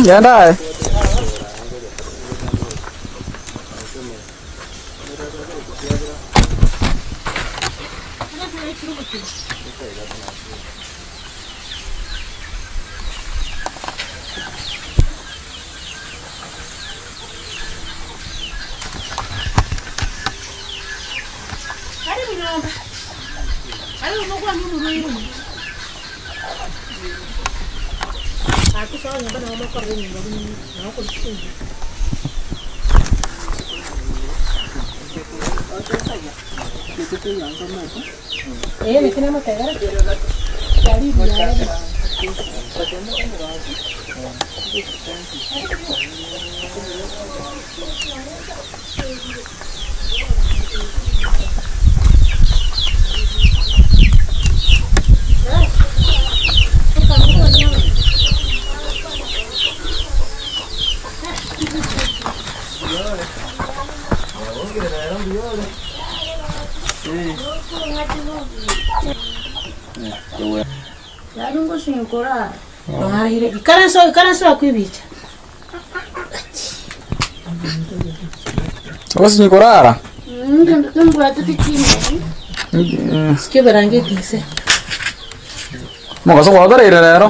Genda aye. Karibu nyomba. Karibu mokwani omorwaire oyo. Atusoa nyomba nabo mokorera enyomba buna nabo okorisia Eh, naki namotegera. Karibu yare. Barire ikaranso ikaranso akwibicha. Ogosinyi korara? Sikio berangeti ise. Mogaso gwabereire rero?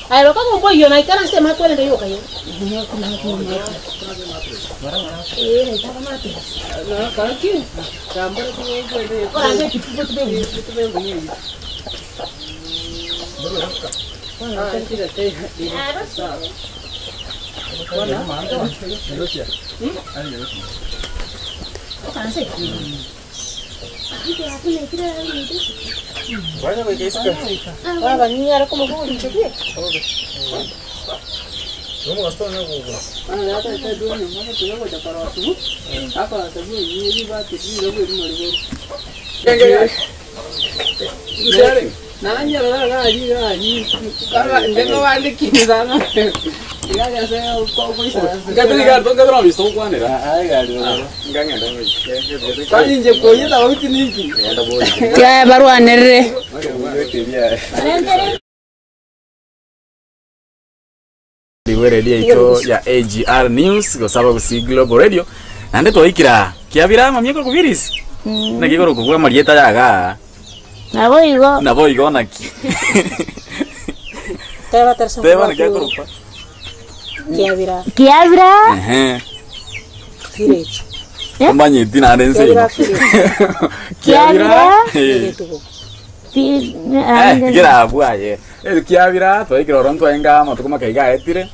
Ayo kaka mbo iyo na ikaranso makwere ndio yoka yo. Eh, itaka mate. Ora kitu kitu Tiga barwanerere. Igwe radio yaito ya AGR News gose Abagusii Global Radio naende twaikire kiabira amamia korwa Biris naki igoro kobua amarieta aya igaa Nabo igo. nabo igo naki Teba teresa teba naki akorokwa Kiabira Kiabira. ehe village. omanyeti naende nse Kiabira ino village. kiabira eh. Egetugo. Eh, tigera abwo aye. Eh, kiabira twaikire oro ntwaenga amatuko makaiga aetire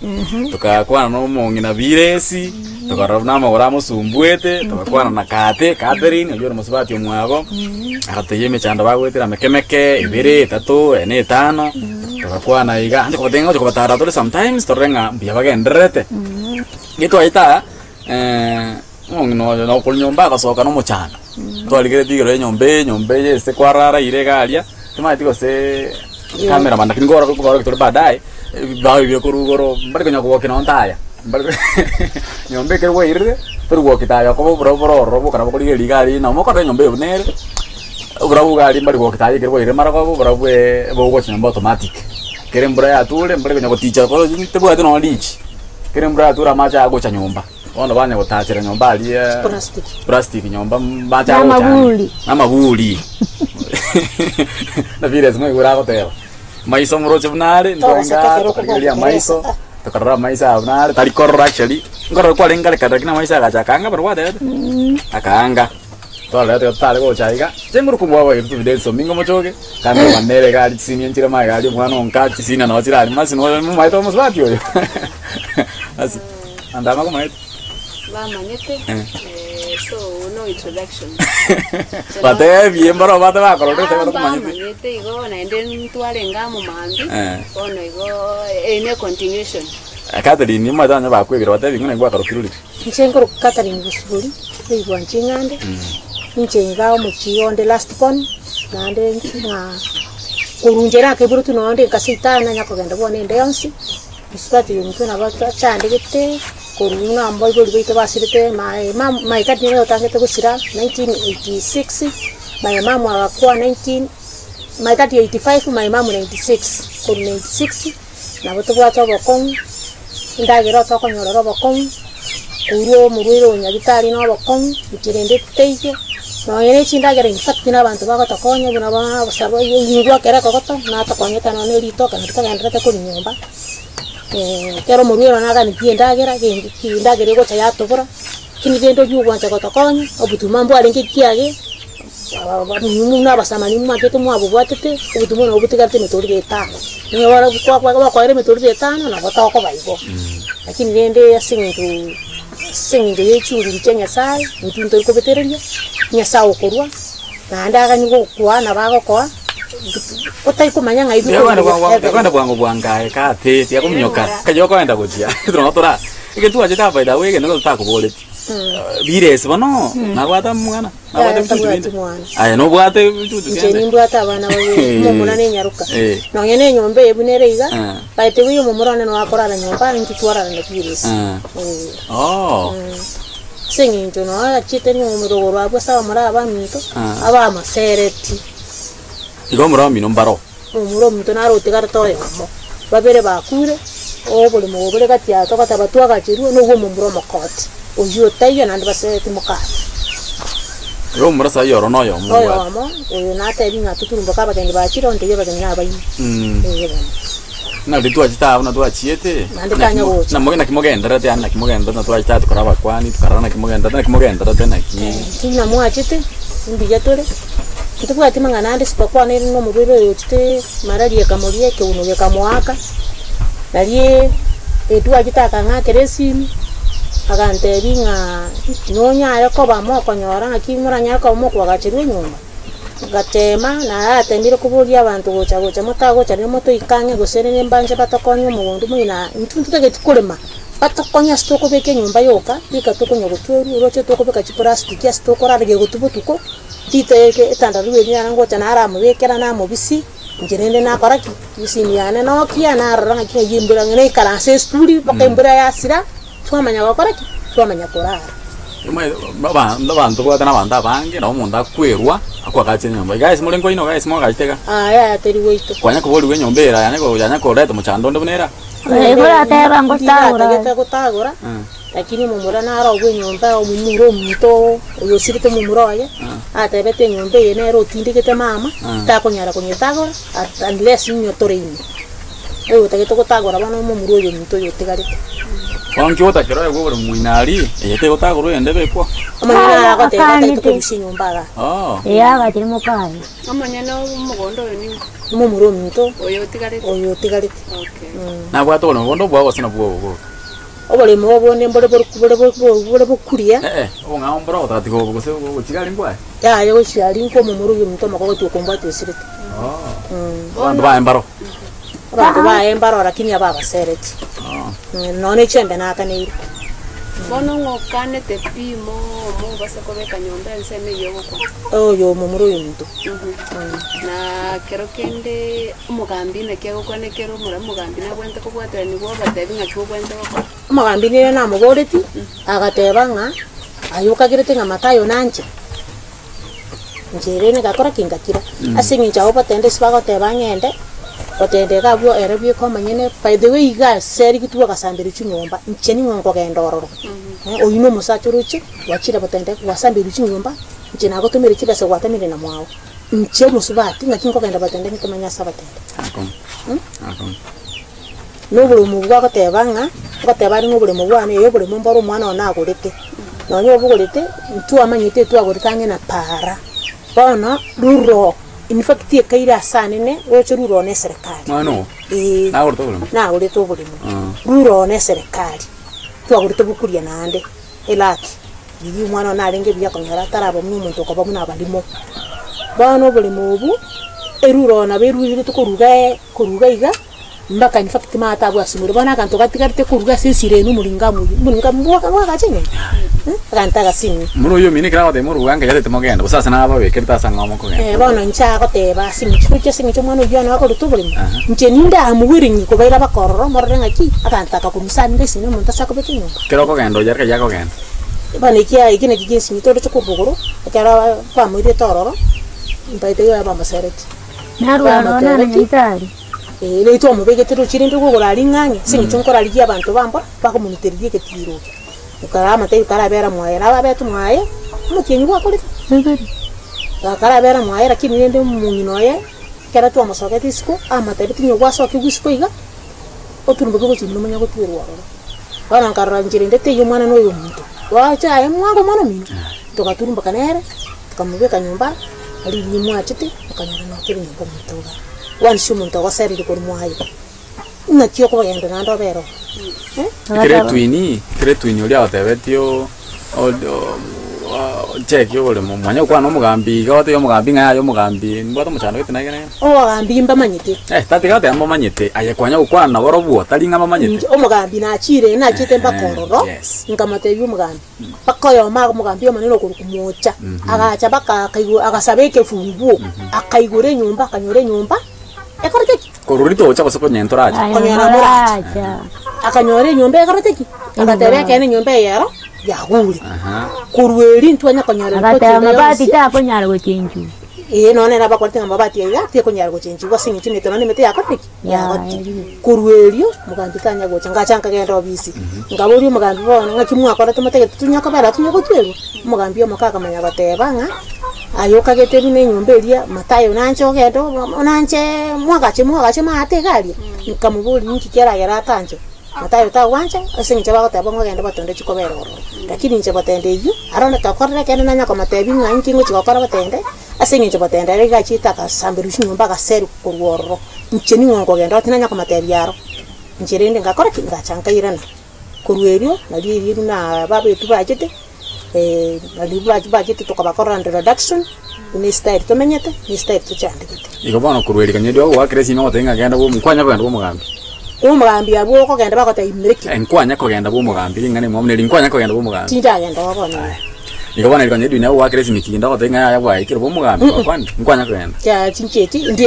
tokakwana na omong'ina biresi tokarora buna amagoro amosumbuete togakwana na Kate Catherine oyio ore mosubati omwabo agatotebia emechando bagoetera meke meke ebere etato ene etano togakwana iga ande kobatebia ng'a gocha kobatara tore sometimes torore ng'a mbuya bagendererete. Getwaeta aa omong'ina oyo nokorwa nyomba agasoka na omochando, twarigeretie igoro ya enyomba eye, enyomba eye ase kwararaire iga aria, timanyeti gose cameraman lakini nkoro nkoro tore baadaye, baoibire korwa igoro mbare konya kogokia nonye ntaya, mbare nyomba ekero bwairire, tori gokia taya okoba oborabu bore ororo bokana bokorigereria iga aria nabo mokorora enyomba eye buna ere, oborabu iga aria mbari gokia taya ekero bwairire mara koba oborabu bogocha nyomba automatic. Kere embura yature mbare konya goticha tebwati nonye richi. Kera embura yature amache agocha nyomba, bono banya gotachera nyomba aria Plastic. plastic nyomba mache agocha Namaburi. namaburi na vile mwaigure agoteba maiso moroche buna are Togoseka ntwenga kero tokarigereria kogokeresa. amaiso tokarora amaiso aya buna are tari korora actually nkorora kwarenge kare kare lakini amaiso agacha akaanga bari gwatebete akaanga twarora tiga totare gocha iga chinguru kobua boigo tobide mingo mochoge Cameraman nere iga aria chisinia nchire magega aria omwana onka chisinia nabo chire aria masi noyo momaete omosubati oyo asi ande amakomaete Bamanyete, Eh. eh, so no introduction. Batebie mbaro bate bakorora gose batakomanyete Bamanyete igo naende ntwarenge amo maambia, Eh. bono igo eye ne continuation. Catherine omanyete onye bakwebire batebie ng'a naki gwakarokire orire. Inche nkorokwa Catherine Bosibori, oigwa nching'ande, inche iga omochie onde last born, naende ng'a korwa inche nakeburetwe nonye nde nkase itano nanya kogenda bono ende yonsi, mosubati oyo intwe nabo twachandegete, korwa buna abaibori baito basirete my mum my dad nigo otangete gosira 1986, my mum agakwa 19 my dad 85, my mum 96, korwa 96, nabo tobwate obokong'u. Endagera otokonyorera obokong'u, koirwa omorwaire o nyagitari na obokong'u, inche rende teiyo, nonye ne chindagera in fact na abanto bagotokonya buna bagosaba ingwe ekero ekogoto, natokonyete nonye na eritoke nari togenderete korwa nyomba, ekero omorwaire one aganetie endagera, gento ki endagera egocha yatobora, lakini rende oywo ogwancha gotokonya, obotuma mbwarenge kiage. Buna abasamani mwachete mwabobwatete, obotumo nabo botigarete emetoriro etano. Onye barabwo kwa bakoera emetoriro etano, nabo tokoba igo. Lakini rende ase eng'encho ase eng'encho ye chinguru chia Nyasaye, intwe ntori kobetereria, Nyasaye okorua, naende aganye gokoa nabo agokoa, otari komanya ng'ai Tiakwenda bwango heaven. tiakwenda bwango bwango aye kate tiakominyoka kayo okoenda gochia ekero tora egento twachete aba by the way egento totakoboreti Biresi bono nabwate omwana nabwate Yaya ebichuchu tabwati binde mwana. aye nobwate ebichuchu Inche kende nimbwate abana babere, omomura na enyaroka. Eh. Nonya na enyomba eye buna ere iga, Eh. by the way omomura one noyo akorara nyomba intwe twarara na biresi. Eh. Eh. Oh. Ase eng'encho noyo achiete nyomba rogoro abwo ase abamura abaminto, Ah. abamosereti. Igo omura omino mbaro. Omomura ominto naro otigarete oyomo, babere bakure, oboremo obo bore gati yaye togoteba twagacherwe nobwo omomura omokoti, oyio otaiyo naende basereti mokate. Igo omomura saii oro noyomo obwate. Oyomo, oyo natebi ng'a toturumboke abagendi bachire ontebie abageni nabaino. Ee bono. Ng'a riria twachete aa buna twachiete, Naende naki tanya mo- gocha. namo naki mogendererete yaani naki mogendererete na twachete aa tokora abakwani, tokarora naki mogendererete naki mogendererete naki. Intwe buna mwachete, mbuya tore, ntobwati mang'ana ande sitokwanire na omorwaire oyo ochete malaria ekamoria ekeuno gekamoaka, naria etwachete akang'akera esimi, agantebia ng'a nonyare koba mokonyora ng'aki moranyare koba mokoagacherwa enyomba. Ngateema, na natemire koboria abanto gocha gocha motagocha riria motoike ang'e gose rende mbanche batokonye omogondo moino aa intwe ntotageti korema, batokonye ase tokobeka enyomba yoka, rika tokonya gotwerwa oroche tokobeka chiplastiki ase tokorara gegotu botuko, ritoeke etandarua eria naro ngocha naramobekera namobisi. Inche rende nakora ki? Esimi yane nokia, narora ng'aki ng'ai embura ng'a naikaransa esituri mpaka embura yasira, twamanya gokora ki? Twamanya korara. Omanyete abanto tobwate na abanto abange, nabo omonto akwerwa, akoagacha enyomba. Iga ase more nkoino iga ase mwagachete iga. Yaya teri goito. Kwanya koborigwa enyomba ere yanya yanya koreta omochando onde buna era. Orateba ngotagora. Ntagete gotagora, lakini omomura naro obwo enyomba omomura omonto oyo osirete omomura oye, atebete enyomba eye nere otindegete mama, takonyara konyetagora unless inyotore ime. Oyo otagete gotagora bono omomura oyo ominto oyo otigarete. Bono nki otakera oegwe obore moino aria, eye tegotagorwa eyende ebekwa? Omonyene naro agoteba atagete korusia enyomba igaa. Oh. Ee agachire mokaye. Omonyene omogondo oyo ning'o? Omomura ominto Oyo otigarete. oyo otigarete. Okay. Nabwate oboremo bonde obwao gose nabwo obo boka? Oboremo obonde mbore bore bore bokuria. Eh, obong'ao mbore ogotagatiga obo gose gochia aria nkwaye? Yaya gochia aria nkwa omomura oyio ominto omokogotu okombwati osirete. Abanto baye mbaro. Abanto baye mbaro lakini ababasereti. Nonya ne chiombe naakaneire. Bono ng'okanete pi momobase kobeka nyomba ensemo eyio ogokwa. Oyo omomura oyo ominto. Na kero kende omogambi naki agokwana ekero omora omogambi nabwenerete kobwateranigwa obatebi ng'aki obwenerete gokora. Omogambi nere namoboreti, agateba ng'a aye okagerete ng'a Mathayo nanche? Inche ere nigakora ki? Ngakira. Ase eng'encho abwo batende ase bagoteba ng'ende, gotenda iga abwo ere bweka omonyene, by the way iga ase rigitwe bagasamberwa chinyomba, inche ning'o nkogenda ororo? Oyio na omosacha oroche, gwachire gotenda gwasamberwa chinyomba, inche nagotomire chibesa gwatamire na mwao. Inche omosubati, ng'aki nkogenda batende ntomanye ase abatende. Na oboremo obwo agoteba ng'a, agoteba are ng'a oboremo bwane ee oboremo mbore omwana one nagorete. Nonya obogorete, ntwamanyete etwagorete ang'e na paara. Bono, ruro in fact ekaire ase anene, roche ruro na eserekari. Mwana oo? Eeh. Nagorete oboremo? Nagorete oboremo. Ruro na eserekari, twagorete bokuria naende, elaki, riria omwana one narenge buya konyora ataraba buna omonto okoba buna abarimo. Bono oboremo obwo, eruro nabo erurete koruga koruga iga. Mpaka in fact timanyete abwo ase more. Bono aganto gatigarete korwa ase esira eye nomoringa amoyio, omoringa mbwoka bwagacha nyomba eh, aganto agasinyi. Buna oyio omino ekero agoteba moruga nka yatete mogende, gose ase nababekerete ase ang'o mokogenda. Eh, bono inche agoteba ase eng'encho gochia ase eng'encho omwana oyio one akorete oboremo, inche ninde amogwere kobaira bakorora morore ng'aki, aganto aka korwa inse ande esini omonto ase akobeka enyomba. Ekero okogenda oyio riria akogenda. Bono ekia eki naki giensinyi toroche korwa igoro, ekero bamoirete ororo, mbaete iga bamosereti. Narua aroro nare nyaitari. Ee, naintwe twamobegete roche rende rw'ogorara ring'ang'e, ase eng'encho nkorarigia abanto bambora, bakomonutereria egetiiro eke. Okaramotebia karabera mwaye, nabo abete mwaye, omotienyi gwakorete. Gakarabera mwaye lakini rende omong'ina oye, ekero twamosogete isiko, amotebetie onye gwasokigwa isiko iga, oturumboke gochia ime omanye gotwerwa ororo. Bono nkarora inche rende teiyo omwana na oyominto, gwacha aye mwango omwana omino, togaturumboka nere. Tokamobeka nyomba, aria riria mwachete, mokanyora nokere nyomba omonto iga. Gwanisia omonto ogosereire korwa mwaye, ng'aki okogenda naende obere oo? Eh? Ekero etwini, ekero etwini oria agotebetie oo oo cheki oboremo, mwanya gokwana na omogambi iga otebie omogambi ng'a yaya omogambi nimbwate omochando gete na iga na iga. Omogambi mbamanyete. Eh, tatiga goteba mbamanyete, aye kwanya gokwana nabarobwo, tari ng'a mbamanyete. Inche omogambi nachire, nachete mpaka ororo, Yes. nkamotebia omogambi. Mpaka oyomo akamogambia Omonene okorokwa Moocha, agacha mpaka akaigwa agasaba ekefunguo, akaigora enyomba akanyora enyomba ekorete ki? Korwa ritocha gose konya ntorache. Aye Konyora morache. moracha. Akanyora enyomba ekorete ki? Agateba ekeene enyomba eye ero yagure. Aha. Korwa erio ntwanya konyora ripoti Agateba ende mabati yonsi. takonyara gochenchwa. Ee nonye nere abakorete ng'a mabati aiga tekonyara gochenchigwa ase eng'encho emete nonye emete yakorire ki? Yagotire. Korwa erio omogambi tanya gocha, ngacha nkagenda obisi, nkaboria omogambi bono ng'aki mwakorete motagete tonya kobera tonya gotwerwa? Omogambi omoke akamanya goteba ng'a aye okagete buna enyomba eria Mathayo nanche ogende nanche mwagache mwagache maate iga aria, nkamoboria ninki keragere atanche, Mathayo tagwancha ase eng'encho bagoteba ng'a ogende batende chikobera ororo. Lakini inche gotenda eyio, aro ntokorire ekende nanya komotebia ng'a inki ngochi gokora gotende. Ase engencho gotenda ere iga achiete agasamberwa chinyomba agaserwa korwa ororo, inche ning'o nkogenda oo tinanya komotebia aro. Inche rende ngakora ki? Ngacha nkairana. Korwa erio, nario erio buna babetu bachete, nario bache bachete tokabakorera introduction, buna estyle tomenyete, na estyle tochandegete. Igo bono korwa erio kanya erio ogoakera esimi ogotebia ng'a genda bwo nkwanya kogenda bwa omogambi. Omogambi abwo okogenda bagotebia imereki. Nkwanya kogenda bwa omogambi ring'ana rimwamu neri nkwanya kogenda bwa omogambi. Tindagenda oo bono. Aya. Igo bono erikonyora edunia goakera esimiti kende ogoteba ng'a yaya bwaikire bo omogambi gwakwanire, nkwanya kogenda. Kiaya chincheti ndi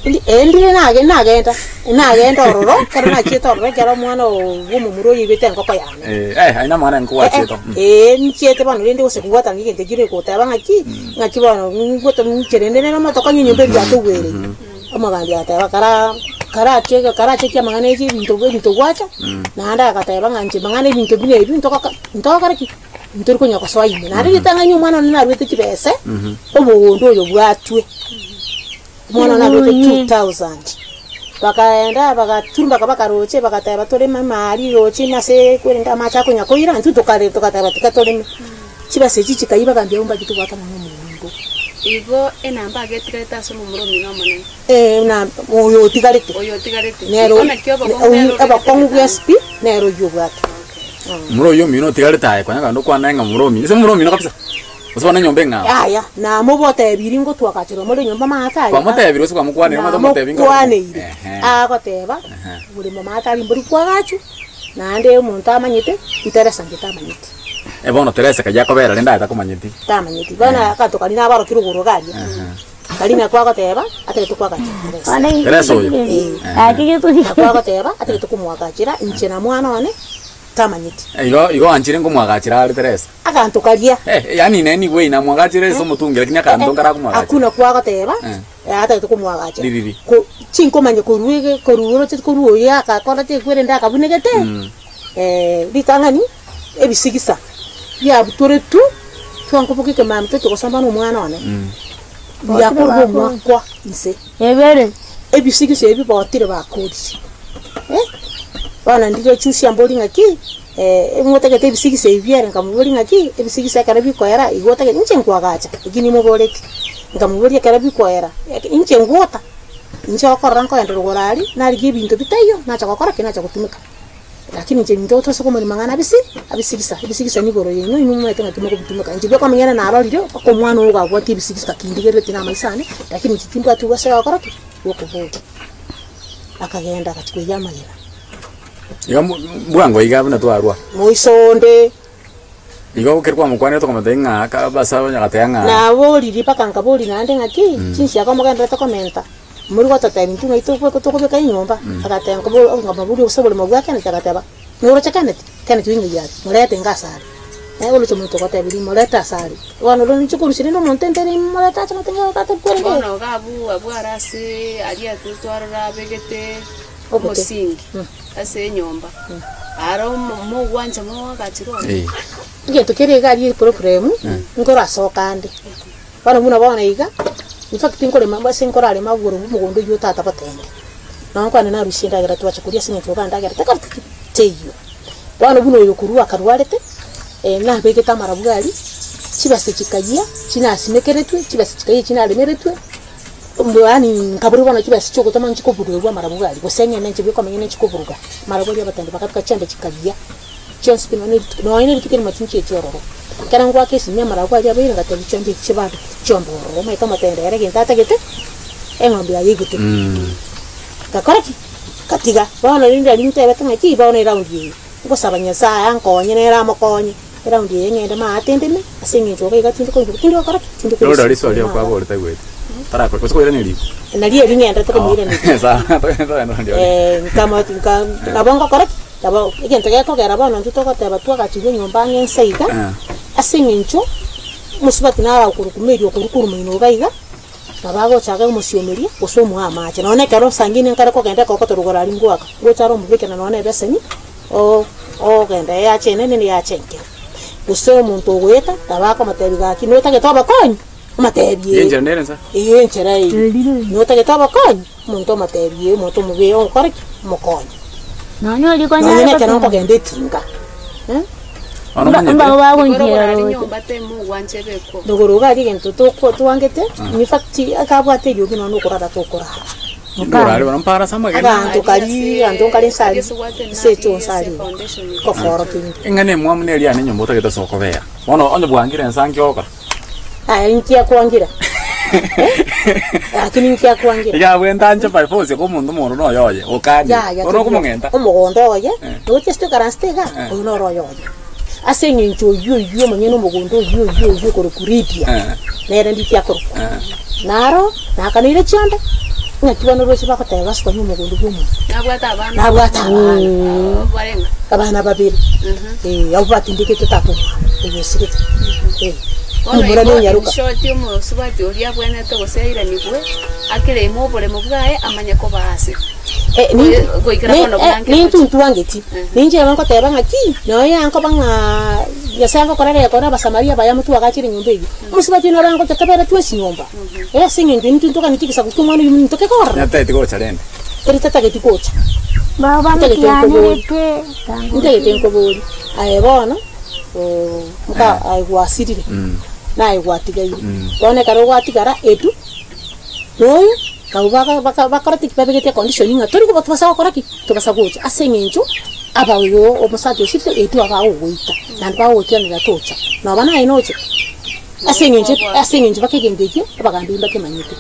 ndi eh ndire nage nagenda, nagenda ororo, ekero nachiete ororo ekero omwana oo bwa omomura oyo aibete engoko yane. Eh, eh, aye namang'ana nkogwachiete oo. Eh, nchiete bono rende gose kobwatana egento ekio goteba ng'aki, ng'aki bono ngote inche rende nere omotokonyi enyomba eria yatogwereire. Omogambi agateba kara karacheke karachekie amang'ana echi ebinto ebinto gwacha, naende agateba ng'a inche mang'ana ebinto buna ebi ntogoka ntogokora ki? Ntori konya gosoa ime. Naende ritang'ani omwana one naruete chibese, omogondo oyo bwatwe, omwana one naruete 2000. Bakaenda bagaturumba bakaroche bagateba toreme amari roche ime ase kwerende amache akonya koira, intwe tokare togateba tiga toreme. Chibesa echi chikayia bagambia abwo mbachete goaka nonya omogondo. Igo enamba agetigarete ase omomura omino omonene. Eh, na oyo otigarete. Oyo otigarete. Nere Igo naki obokong'u oyo- nere obegete obokong'u egetanda. bwensi pi, nere oyio obwate. Momura oyio omino otigarete aye konya kando okwane ng'a momura omino. Ase momura omino kabisa. Gose bono enyomba eng'ao. Yaya, namobotebirie ngotwagachera omore enyomba maate aye. Kwamotebirie gose kwamokwaneire omanyete omotebi ng'a Namokwaneire. Ehe. Agoteba, bori mamaate aria mbori kwagachwa, naende omonto amanyete, Teresa inche tamanyeti. Eh, bono Teresa kayia akobera rende aye takomanyeti. Tamanyeti. Bono akanto karia nabarokire igoro iga aria. Karia nakwo agoteba, atagete koagachera Teresa. Teresa oyo? Nakwo agoteba, atagete komoagachera inche na mwana one, tamanyeti. Igo igo anchire nkomwagachera are Teresa. Aganto karia. Eh, yaani nere nigo eye namwagachere ase omotungi lakini akanto nkarakomwagachera. Akwo nakwo agoteba, Eh. atagete komoagachera. Ririri. Ko chinkomanya korwa ege korwa oroche korwa oyo akakora tekwerende akabunegete, ritang'ani ebisigisa biabutoretwe, twankoboka ekemambia toche gosamba na omwana one, biakorwa omwakwa inse. Ebere. Ebisigisa ebi botire bakorire, bono ndire chusia mbori ng'aki. Ngotagete ebisigisa ebi biere, nkamoboria ng'aki ebisigisa ekero bikoera igo otagete inche nkoagacha, eki nimoboretie. Nkamoboria ekero bikoera, inche ngwota, inche okorora nkoenda rogoro aria, narigia ebinto bitaiyo, nacha gokora ki? Nacha gotumeka. Lakini inche ebinto tose komorema mang'ana abisi abisigisa, ebisigisa nigoro yaino inwe momanyete ng'aki mokobitumeka. Inche bweka omonyene narorire, mpaka omwana oyo gabwate ebisigisa kindigerereti na amaiso ane, lakini inche timbwati obosa gokora ki? Gokoboria. Akagenda agachia koiyia amagena. Igo bwango iga buna twarwa. Moiso onde. Igo ekero kwamokwanire tokomotebia ng'a aka abasa onye agateba ng'a. Naboririe mpaka nkaboria naende ng'aki, chinsi akomogenderete komenta, mori gototebia intwe ng'ai tokobeka tokobeka enyomba? Agateba nkobo nkamoboria gose oboremo bwa Kenneth agateba, noroche Kenneth? Kenneth oyo ng'ai are, morete inga asare. Naye oroche omonto ogotebirie morete asare, bono rende inche korusia rende omonto entere morete ache gotenga tata kwerende. Bono iga abwo abwo are ase aria twarora abegete. Obote. Omosingi ase enyomba, aro mogwancha moagachire ore. Egento keria iga aria eproblem, nkorasoka ande, bono buna bono iga, infact nkorema ase nkorarema igoro omogondo oywo tata gotende, nabo nkwane narusia endagera twacha koria ase eng'encho iga endagera tekoreti ki? Teiyo. Bono buna oyo korwa akarwarete, nabegete amarabwo aria, chibesa chikayia, chinasimekeretwe, chibesa chikayia chinaremeretwe. Yaani nkabori bono chibesa chiogotoma nchikoburugerwa amarabwo aria, gose eng'ende inche bweka omonyene nchikoburuga, amarabwo aria abatendi bagatuka chiombe chikarigia, chionsi pi nonye rituko nonye na rituko erimo tinchieti ororo. Ekero ngoaka esimi amarabwo aria abeire ngatebia chiombe echi chiabande chiombe ororo, omanyete omotende ere egento atagete, eng'ombe yaye eigotwe. Ngakora ki? Ngatiga, bono rende riria ntebete ng'aki bono eraundi eye, ngosaba Nyasaye ankonye nere amokonye. Eraundi eye ng'ende maate ndeme, ase engencho iga iga tindi koigwa, tindi gokora ki? Tindi Rora koigwa. riswali riao kwaborete taigweti. Tarakore gose koiraneria riko. Nario eri ng'enderete komoiraneria. Sawa, togende rondi oria. Nkamo nka nabo ngokora ki? Nabo egento gekogera bono intwe togoteba twagachirwe enyomba ang'e nse iga, ase eng'encho omosubati naro akorokwa Mary okorwa korwa moino iga iga, Nabo agochaka omosiomeria, gose omoa amache. Nonya ekero sangine nkare kogenda ekogoto rogoro aria ngoaka, ngocha are omobekera nonya na ebeseni, ogenda yacha enene na yacha enke. Gose omonto ogoeta, nabo akomotebia gaki notagete obokonyi, omotebie Eye enchera nere nsa? Eye enchera eye. Notagete obokonyi, omonto omotebie omonto omobe ogokora ki? Omokonye. Nonya oria Nonya konyara na ekero goteba. nkogenda etinga. Bono omanyete. Mbago Igoro bagonchiera borari roche. nyomba temogwancha ebekwo. Rogoro iga aria egento toko twangete, in fact akabwate eriogi nonya na okorara tokorara. Ndorare bono mpare ase amagena. Abanto karia abanto nkare nse aria, ase echoo nse aria nkoforokia ebinto. Eng'ana emwamu neri yane enyomba otagete ase okobera. Bono onye bwangire nsa nki ogokora? Aye inki akwangira? Lakini inki akwangira? Iga abwo entanche by force ko omonto omoro noyo oye, okanie. Yaya Bono okomong'enta. omogondo oye, noche ase toikaransete iga, oyo noro oyoye. Ase eng'encho oyio oyio omonyene omogondo oyio oyio oyio okorokwa Lidia, Eh. nere Lidia akorokwa. Eh. Naro nakaneire chionde, ng'aki bono roche bagoteba basukanie omogondo bwa omonto. Nabwate abana. Nabwate abana. Barenga. Abana babere. Eh, abwo batindekete tata omwabo, oyo osirete. Eh, Bono omomura igo nonyaroka. in short omosubati oria abwenerete gose airanigwe, akereme oboremo bwaye amanye koba ase. Eh, nintu- Goikera ni- bono eh, bwange nintu gochi. ntwangeti ninche nabo nkoteba ng'a ki nonya yankoba ng'a Nyasaye agokora reko na abasamaria abaya motwagachere enyomba eywo. Omosubati oyio naro angocha tobere twensi nyomba, eh ase eng'encho intwe ntoganeti egesaku kia omwana oyio ominto kekorora. Natagete gocha rende. Ere tatageti gocha. Baba Ntagete nkobori. mutianete tango Ntagete nkobori, aye bono moka aye gwasirire, naye gwatigaire. Bono ekero gwatigara edu, noyo. Abwo baka baka bakorete ki? Babegete econdition ng'a tori koba tobasa gokora ki? Tobasa gocha ase eng'encho aba oyo omosacha osirire intwe abagogoita naende bagogotianera tocha. Noba naye noche ase eng'encho ase eng'encho mpaka egento ekio abagambi mbakemanyete.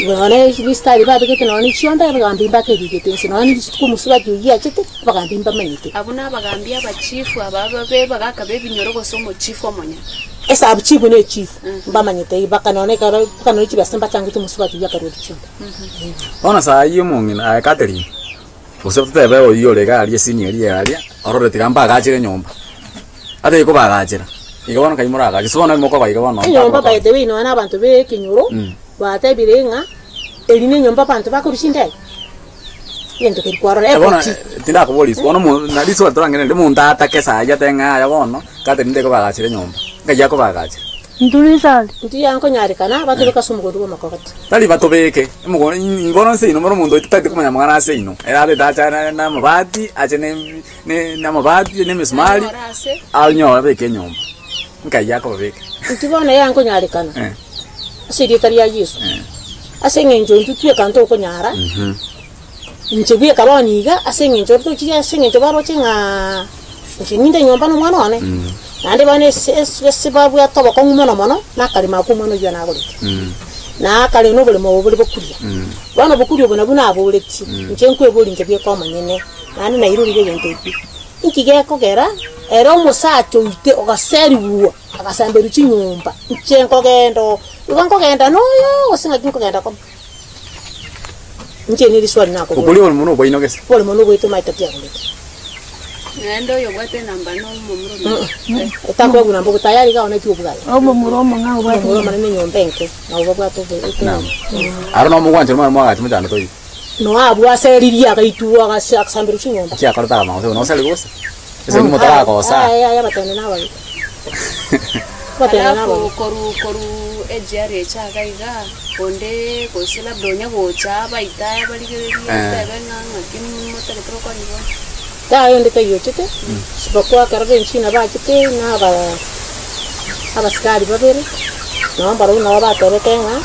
Nonya mistari babegete nonya ne chionda abagambi mbakerigete inse nonya ne rituko omosubati oyio achete abagambi mbamanyete. Abwo nabagambi abachifu aba babe bagaka b'ebinyoro gose omochifu omonyene. Esabu chifu ne echifu. Mbamanyete mpaka nonya ekero mpaka nonya chibesa mbachangete omosubati oyio akarua chiombe. Bono saa eyio omong'ina aye Catherine, gose totebe oyio ore iga aria esenior eria aria, orore tiga mbagachere enyomba. Atari kobagachera, iga bono nkai moragache, ase bono mokoba iga bono Enyomba by the way nonya na abanto ba ekenyoro, batebire ng'a eri na enyomba abanto bakorwa chindege, egento keria kwarora Eh, bono airport. tindakoboria isiko, bono omo na risuba torang'erende omonto atake saa eyio atebe ng'a yaya bono, Catherine ndekobagachera enyomba. Nkai akobagachera? Nturisare. Intwe nkonyarekana batobeke ase omogondo bw'amakogoti. Tari batobeke omogondo in bono nse ino bono omonto oito tari komanya amang'ana ase ino, ere atete ache na na amabati, ache ne ne na amabati na emisumari, Anyore ase. anyore abeke enyomba. Nkai akobabeka. Intwe bono eye nkonyarekana Eh. ase erieta ria Yeso, ase eng'encho intwe tweka ntokonyara, inche bweka bono iga ase eng'encho ore tochire ase eng'encho baroche ng'aa inche ninde nyomba na omwana one, naende bono ase ase ase babwate obokong'u mono mono, nakarema aka omwana oyio nagorete. Na akare na oboremo obo bore bokuria. Bono obokuria obo nabwo naboretie, inche nkweboria inche bweka omonyene, naende nairorire egento ekio. Inki gekogera ere omosacha oite ogaserigwa agasamberwa chinyomba, inche nkogenda oo, igo nkogenda noyo gose ng'aki nkogenda koba? Inche neriswali nakoboria. Okoria oboremo nobwaino gese. Oboremo nobwaito omanyete tiagorete. Naende oyo obwate enamba nomomura omino. Otakwegwa namba obo tayari iga aoneti obwaye. Omomura omong'ao obwate Omomura omonene enyomba enke nabo babwate obo Naam. Aro nomogwanchera omwana mwagache mochando toiyo. Noa abwo ase riria agaitwa agase agasamberwa chinyomba. Chiakorete amagoso bono osari gose? Ase inwe motaragosa. Aye aye abatene nababe. Abatene Alafu nababe. koru koru ejiari echa iga iga, onde gose labda onye gocha abaite aya barigererie Eh. otebe ng'a ng'aki motagete gokonya bono. Yaya onde taiyo ochete, isipokuwa ekero benchina bachete na aba abasikari babere, nabo mbarabwo nabo batebete ng'a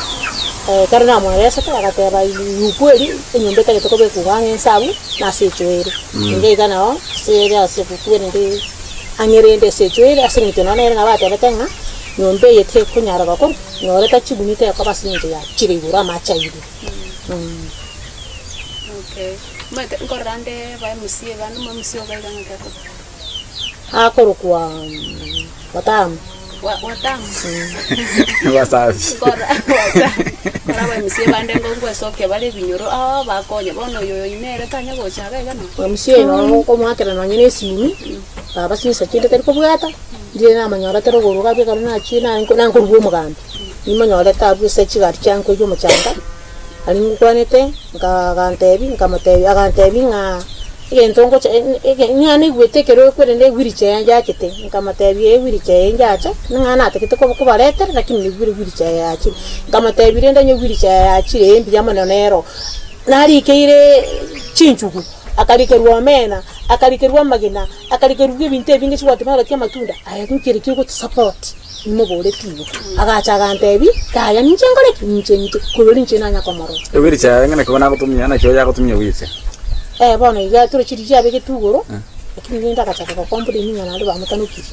ekero namweresete agateba ukweli enyomba etagete kobekwa iga ang'e inse abwo, nase echoere. Ende iga nao ase ere ase rende ang'e rende ase echoere ase eng'encho nonya nere nabo atebete ng'a nyomba eye tekonyara gokorwa, nyora etachiguni tekoba ase eng'encho yachire igoro amache airwe. Okay. Omanyete nkorora nde ba MCA bande omo MCA obo iga ng'aki akorokwa? Akorokwa Watamu. Wa- Watamu? Wasafi. Nkorora Watamu. Nkorora aba MCA bande ngo ngwesokia bare ebinyoro aa bakonya bono oyo oyo nere tanya gocha iga iga no. MCA noro okomoakera nonye na esimi, baba chinsa chinde tari kobwata, ndire namonyorete rogoro iga abwo ekero nachire naye nankorwa omogambi, nimonyorete abwo ase chigari chiankoiywa omochanga. Aria ngokwanete, nka agantebia nkamotebia agantebia ng'a egento ngocha ege ng'a naigwete ekero ekwerende ewheelchair yachete, nkamotebia ewheelchair eye njacha, ning'a natagete koba kobaretera lakini naigwire ewheelchair yachire. Nkamotebia rende onye ewheelchair yachire eye mbuya mono nero, narikeire chinchugu, akarikerwa omena, akarikerwa amagena, akarikerwa ebinto ebinge chigwatemera chia amatunda, aye nkere ki ogotusupport. Nimoboretie igo. Agacha agantebia, Yaya, ninche nkore ki? Ninche inche. Korwa inche nanya komorora. Ewheelchair ng'ina kigo nagotumia, naki oyo agotumia ewheelchair? Eh, bono iga tore chiria chiabegetwe igoro, lakini rende agachaka gocomplain ng'a naende bamotanokirie.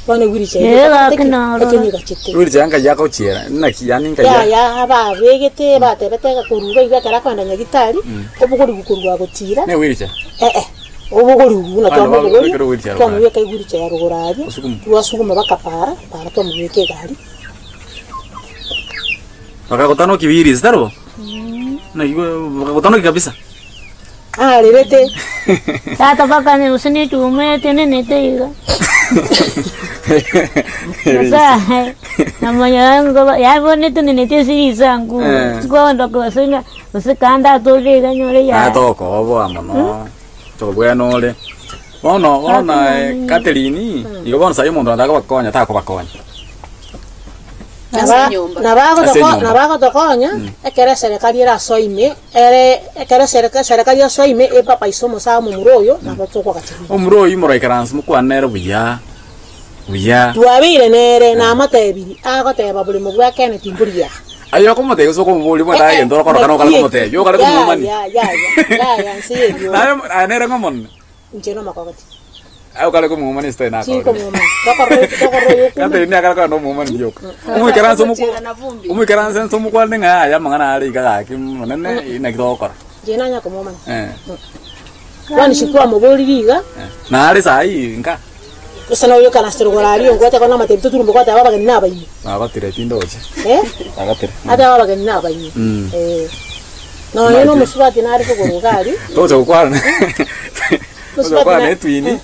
Bono ewheelchair Eh, eyio gaki ekero narora. ekero egachete. Ewheelchair nkai agochiera, naki yaani nkai Yaya, ababegete batebete korwa iga iga ekero akoenda nyagitari, kobogorigwa korwa gotira, Ne ewheelchair? eh eh. Obogoriwu buna Abana twamobogori, babekere wheelchair twamobeka ewheelchair rogoro aria, Osuguma. twasuguma mpaka para, para twamobeka egari. Bakagotanokia biris, tari bo? Naki bakagotanokia kabisa. Arerete. Tata mpaka gose na echuma etenenete iga. Nyasaye, namanya ngoba yaani bono etenenete ase risanku, Eh. nkoondoka gose ng'a gose kande atore iga nyore Naye ya. tokoboa mono, tokobwena ore. Bono bono aye Catherine, igo bono saii omonto nataka kobakonya takobakonya. Ase enyomba. Ase enyomba. Nabagotokonya ekero eserekari erasoe ime ere ekero eserekari erasoe ime ebabaise omosae omomura oyo nabo tokogacha. Omura oyio moraikaranse mokwane nere buya, buya. Twabeire nere, namotebirie, agoteba boremo bwa kene timbori aa. Aye okomotebia gose okomoboria bwate aye egento orokora kana okare komotebia, okare komomania. Yaya, yaya, yaya, nse y'eriogi. Naye aye nere ng'a omonene? Inche nomokogoti. Aye okare komomania ase tari nakorire. Tinkomomania. Tokorora tokorora oyo okumanya. Catherine nigo akare kogenda omomani rioka. Omoikaranse omokwa Gochera na vumbi. omoikaranse nse omokwane ng'a yaya amang'ana are iga gaki monene naki togokora. Inche nanya komomanya. Eh. Bono ase twamoboririe iga. Nare saii nka. Gose noyo okarasire rogoro aria ongwete kono amatebi toturumbe gwateba abageni nabaino. Nabatire tindoche. Eh? Nabatire. Ateba abageni nabaino. Mm. Eh. Nonya na omosubati nare kogoro iga aria. Togocha gokwana. Togocha gokwana na etwini.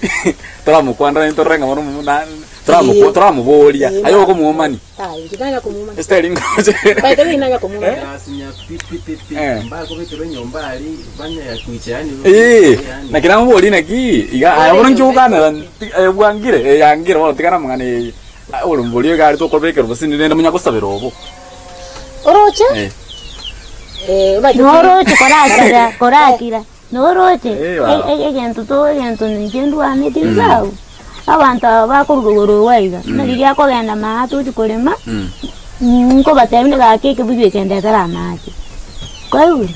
Toramokwanera naende torore ng'a bono omo na toramokwa toramoboria. Aye okomwomani. Aye, inche nanya komwomani. Esteri ngoche. By the way nanya komwomani. Asinya pi pi pi pi Eh. mbakobekerwa enyomba aria banya kuicha yani Ee, naki namoboria naki iga aye bono inche ogokanera aye bwangire eh yangire bono tigana amang'ana eye. Aye ore iga aria tokobekerwa gose rende monya gosabera obo. Oroche? Eh. Eh, omanyete Noroche korakira korakira. Noroche, Eh, baba. egento to egento ninche ndwaneti nsabu, abanto aba bakoruga igoro iga iga, buna riria akogenda maate ochia korema, nkobatebia buna gaki ekebuyu eke ndetera amache, kwaigure?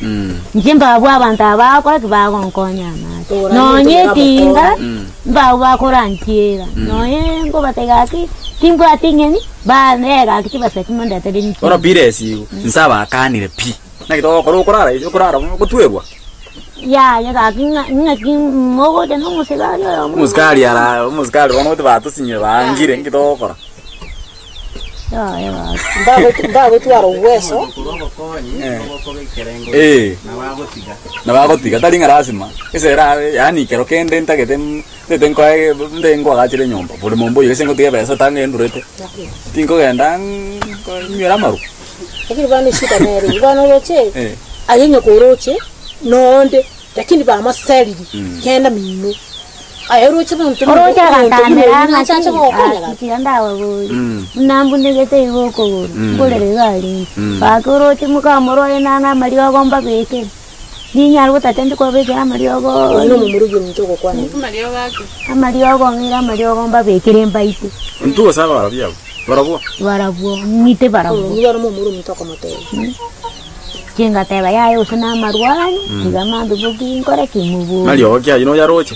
Inche mbabwo abanto aba bagokora ki? Bagonkonya amache. Tora Nonye ninto etinga, Mm. mbabwo bakoranchiera, nonye nkobatebia gaki, timbwati eng'eni, banee gaki chibesa echio mondetere inche. Bono pires igo, inse abakanire pi. Naki togokora okorara okorara ogotwerwa. Yaya gaki ng'a ng'aki mogocha na omosigari oyomo. Omosikari ara omosikari bono oti batosinyire baangire nki togokora. Yaya gaki. Mbago- mbagotwara uweso korwa obokonyi Eh. obokoba ekerengo Eh. nabagotiga Nabagotiga tari ng'a lasima ase erabe yaani ekero kende ntagete ntagete nkoe ntagete nkoagachere enyomba bori momba oyio gose ngotiga ebesa tang'e ndurete tinkogenda nywere amarwa. Lakini bono eshida nere eyio, bono oroche Eh. aye onye koroche nonde lakini bamoseriri genda mino aye oroche monto Oroche agatamera ng'aki achache gokonya gaki tiga ndababorie Mm. buna mbunegete iga okogoro Mm. nkorera iga arenge Mm. gaki oroche mokamorore nang'e amariogo mbabekere ninyare gotata ndi kobabekera amariogo Oyio nomomurugi ominto ogokwana igo. Amariogo ake. Amariogo ng'ire amariogo mbabekere mbaite. Intwe gose abarabwo abwo? Barabwo. Barabwo, ng'ite barabwo. Nigo ore momura ominto okomotebia. Inche ngateba yaya gose namarwani, tiga mambia boki nkore ki mobori. Mariogo ki ayio noyaroche?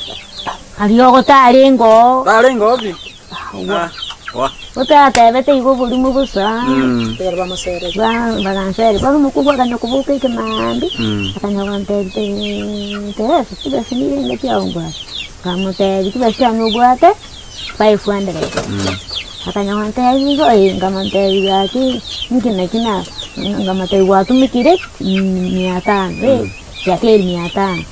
Ariogo tarenge oo. Tarenge oo pi? Ah, wa. Otatebete igo oborimo bosa. Ekero bamosereria. Baganseria. Bono omokungu akanya koboka ekemaambia, akanya gontebia Teresa, chibesa nigo chiao mbwate. Nkamotebia chibesa chiane obwate 500. Akanya gontebia igo, eh, nkamotebia gaki inki naki na nkamotebia gwatumekire mia tano, eh, chiakeri mia tano.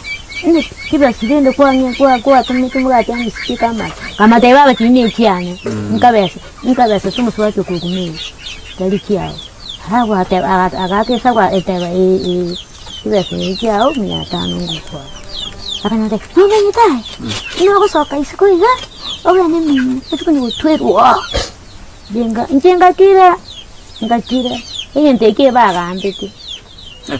Inki chibesa rende kwang'e kwa kwatumeka omogati amisiki kama nkamotebia baba chiria ne chiane, nkabesa nkabesa ase omosubati okokumia tari chiao. Alafu ateba aga agaaka esabu eteba eh eh. Chibesa echi chiao mia tano ngokora. Akanyora nomanyete aye, buna ogosoka isiko iga, ogende emino ochie konya gotwerwa oo. Inche inche ngakira, ngakira, egento ekio ebagambete.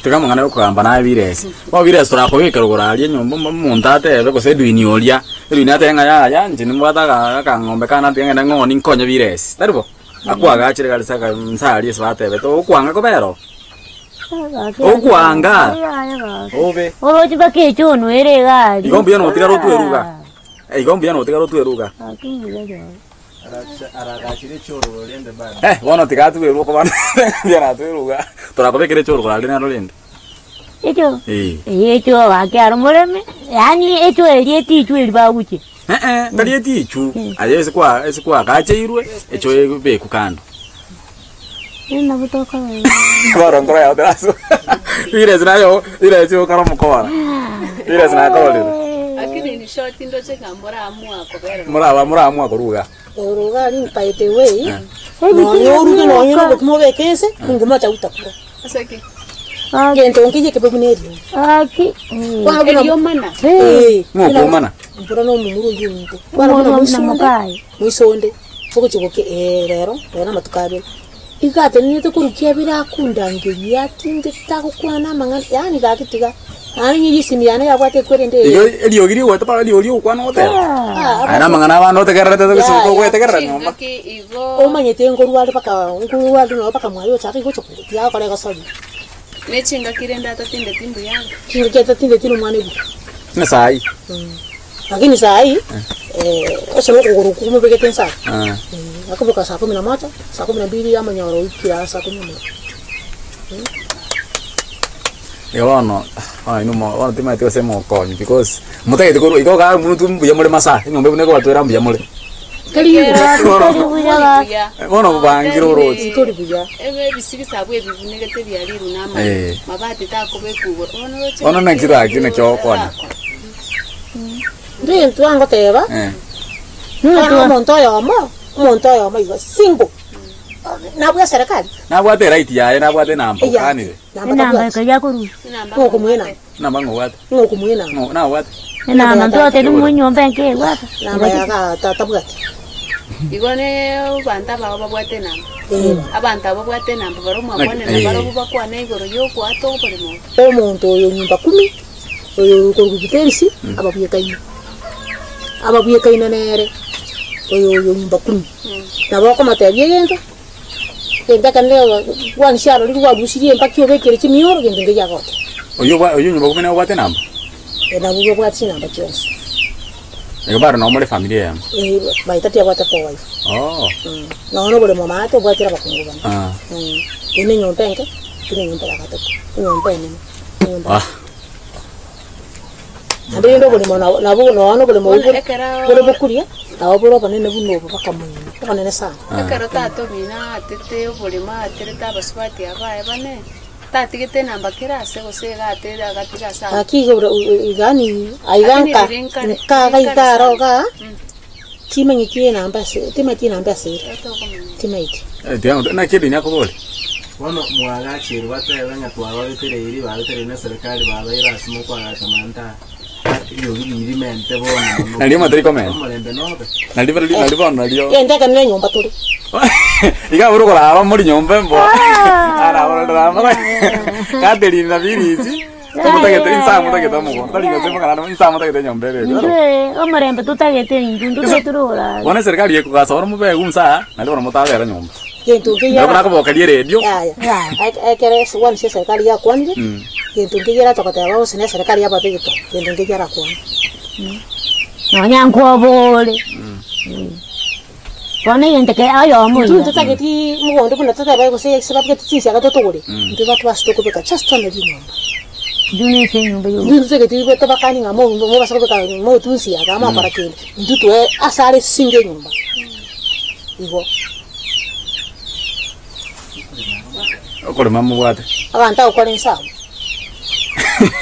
Tiga amang'ana ya okogamba naye biresi. Bono biresi torakobeka rogoro aria enyomba omo omonto atebe gose edwini oria, edwini atebe ng'a yaya inche nimbwate aka akang'ombe kane tiga ng'ende ng'onie nkonye biresi, tari bo? Akoagachere gari ase nsa aria ase batebete okwanga kobera oo. Okwanga. Obe. Oroche mpaka echono ere egari. Igo mbuya notigare otwe eruga. Igo mbuya notigare otwe eruga. Aragachire echororo rende bado. Eh, bono tiga atwe eruga okobana mbuya natwe eruga. Torakobekera echororo rende naro rende. Echo? Eh. Echo gaki aro moreme. Yaani echo eria etichu eria baguchia. Eh-eh, tari etichu, aye ase kwa ase kwagacheirwe, echo ebekwe kando. Nabo tokora igo. Bono nkoro yao terasoa. Biresi naye biresi okare omokora. Biresi nakororire. Lakini in short ndoche ng'a moraamua kobera Moraba moraamua korwa igaa. Oro iga aria by the way, nonye oruge nonye na obokima obeke ense, nguma chautakura. Ase ki? Gento nkiya ekebe buna eriogi. Gaki. Bono buna Eriomana. Eh, Ng'o okoomana? Mbura na omomura oyio ominto. Bono buna moisonde, moisonde, ogochia gokia eh rero, rero amatuko abere. Iga atenenerete korwa kiabere akundangeria atindete agokwana amang'ana, yaani gaki tiga, naende onye esimi yane yabwate ekwerende Igo eriogi rigoeta para eriogi ogokwana ogoteba. Aya na amang'ana abande otegererete gose togoetegerera nyomba. Chingaki igo Omanyete nkorwa are mpaka nkorwa are nonye mpaka mwaye ochake gocha tiga gokora egosori. Ne chingaki rende atatindeti mbuya anga. Chingaki atatindeti na omwana ebuku. Buna saii. Lakini saii, ase nokogoro okwo komobegete inse aa, akoboka saa kumi na moja, saa kumi na mbili amonyore oikire aa saa kumi na moja. Igo bono, bono inwe mo bono timanyeti gose mokonyu because motagete korwa igo igaa buna intwe mbuya more masaa, enyomba buna ekobatwera mbuya more. Tari buya. Bono Tari buya. bono bobangire oroche. Tori buya. Ebe ebisigisa abwo ebibunegete biarirwe na amare, Eh. mabati takobekwa igoro. Bono roche Bono naki gaki naki ogokonya. Intwe twangoteba, Eh. bono omonto oyomo, omonto oyomo igo single, nabwo eserekari. Nabwate eright yaye, nabwate enamba okanire. Namba Enamba tabwati. ekaria akorusia. Enamba Ng'o okomoa enamba? Enamba ng'o obwate? Ng'o okomoa enamba? Ng'o nabwate? Enamba ntwatebia mwa enyomba enke ebwate. Namba ya ga tatabwati. Igo ne abanto abao babwate enamba. Eh. Abanto abwo babwate enamba barobwo mwakwanera Eh. barobwo bakwane igoro ya okoata oboremo obo. Omonto oyo nyumba kumi, oyo okorwa Giterisi, ababwekaine. Ababwekaine nere, oyo oyo nyumba kumi. Nabo okomotebia egento, Egento ekenene gwansi arorire gwarusirie mpaka obekire chimioro gento nkeiyo agote. Oyio obwa oyio nyomba kumi nabwate enamba? Eh, nabwo babwate chinamba chionsi. Igo bado nabo more efamiri eyemo? Eh, my tati abwate four wife. Oh. Nonya oboremo maate obwatire abakungu bane. Ah. Eye ne enyomba enke, eke ne enyomba ya gatato, enyomba enene, enyomba. Ah. Naende rende oboremo nabo nabo nonya oboremo Bono obwo ekero bore bokuria, nabo bore obonene buna obo mpaka moino, obonene sana. Ekero tata omino aatete oboremo aaterete abasubati abaye bane, tatigete enamba kera ase gose iga atere agatiga ase amo. Gaki iga ore yaani aiga Lakini nka riria nkare- nka iga riria nkare aro sana. igaa, timanyeti enamba ase timanyeti enamba ase ere, timaeti. Tiga naki edini akobori? Bono mwagacherwa batebe ng'a twababetereiri, babetereiri na serikali babaire ase mokoagacha manta eriogi ririmente bono mono. Nario matari komenta. Omorembe nobe. Nario nario nario bono nario. Egento ekero na enyomba tore. Iga abwo okoraba mori nyomba embo. Araborera Catherine na Phyllis motagete insa motagete omogondo tari gose mokana insa motagete enyomba ere. Intwe omorembe totagete intwe ntotagete tororare. Bono eserikali ekogasa bono mobegwe insa nario bono motabera nyomba. Gento nkeiyo Nabo nakobokeria eredio. Yaya, ekero ase one ase eserikari yakwanire, gento nkeiyo eracha goteba gose na eserikari yababegete, gento nkeiyo erakwane. Nonya nkwobore. Bono egento ke oyomo Intwe iga. ntotageti mogondo buna totebe gose ase babegete chinsiaga totogore, intwe batwase tokobeka just only rinyomba. Intwe na ase enyomba yoka. Intwe ntotageti tobakani ng'a mo mobasa kobeka motwe nsiaga mokora kende, intwe toe ase are singe enyomba, igo. Okorema mobwate. Abanto agokora inse abwo.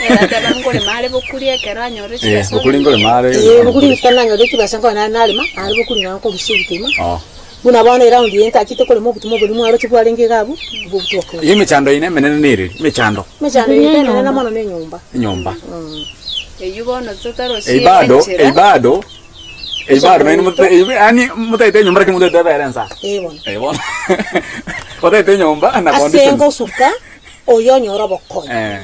Ere ateba nkorema are bokuri ekero anyorire Eh, chibesa bokuri nkorema are. Eh, bokuri ekero nanyore chibesa nkonya nare narema, naende bokuri nabo nkorusia ebitima. Oh. Buna bono eround eye ntachete korema obotuma oboria mwaroche bwarenge iga abwo, nabwo obotuma okore. Iga emechando eye emenene nereri, emechando. Emechando eye emenene mono na enyomba. Enyomba. Eyio bono totarosie Eyio bado, enchera. eyio bado, eyio bado naende mote eyio yaani motagete enyomba lakini motagete ebere ensa. Eh bono. Eh bono. Otagete enyomba na Ase conditions. ngosuka, oyo onyore obokonyi. Eh.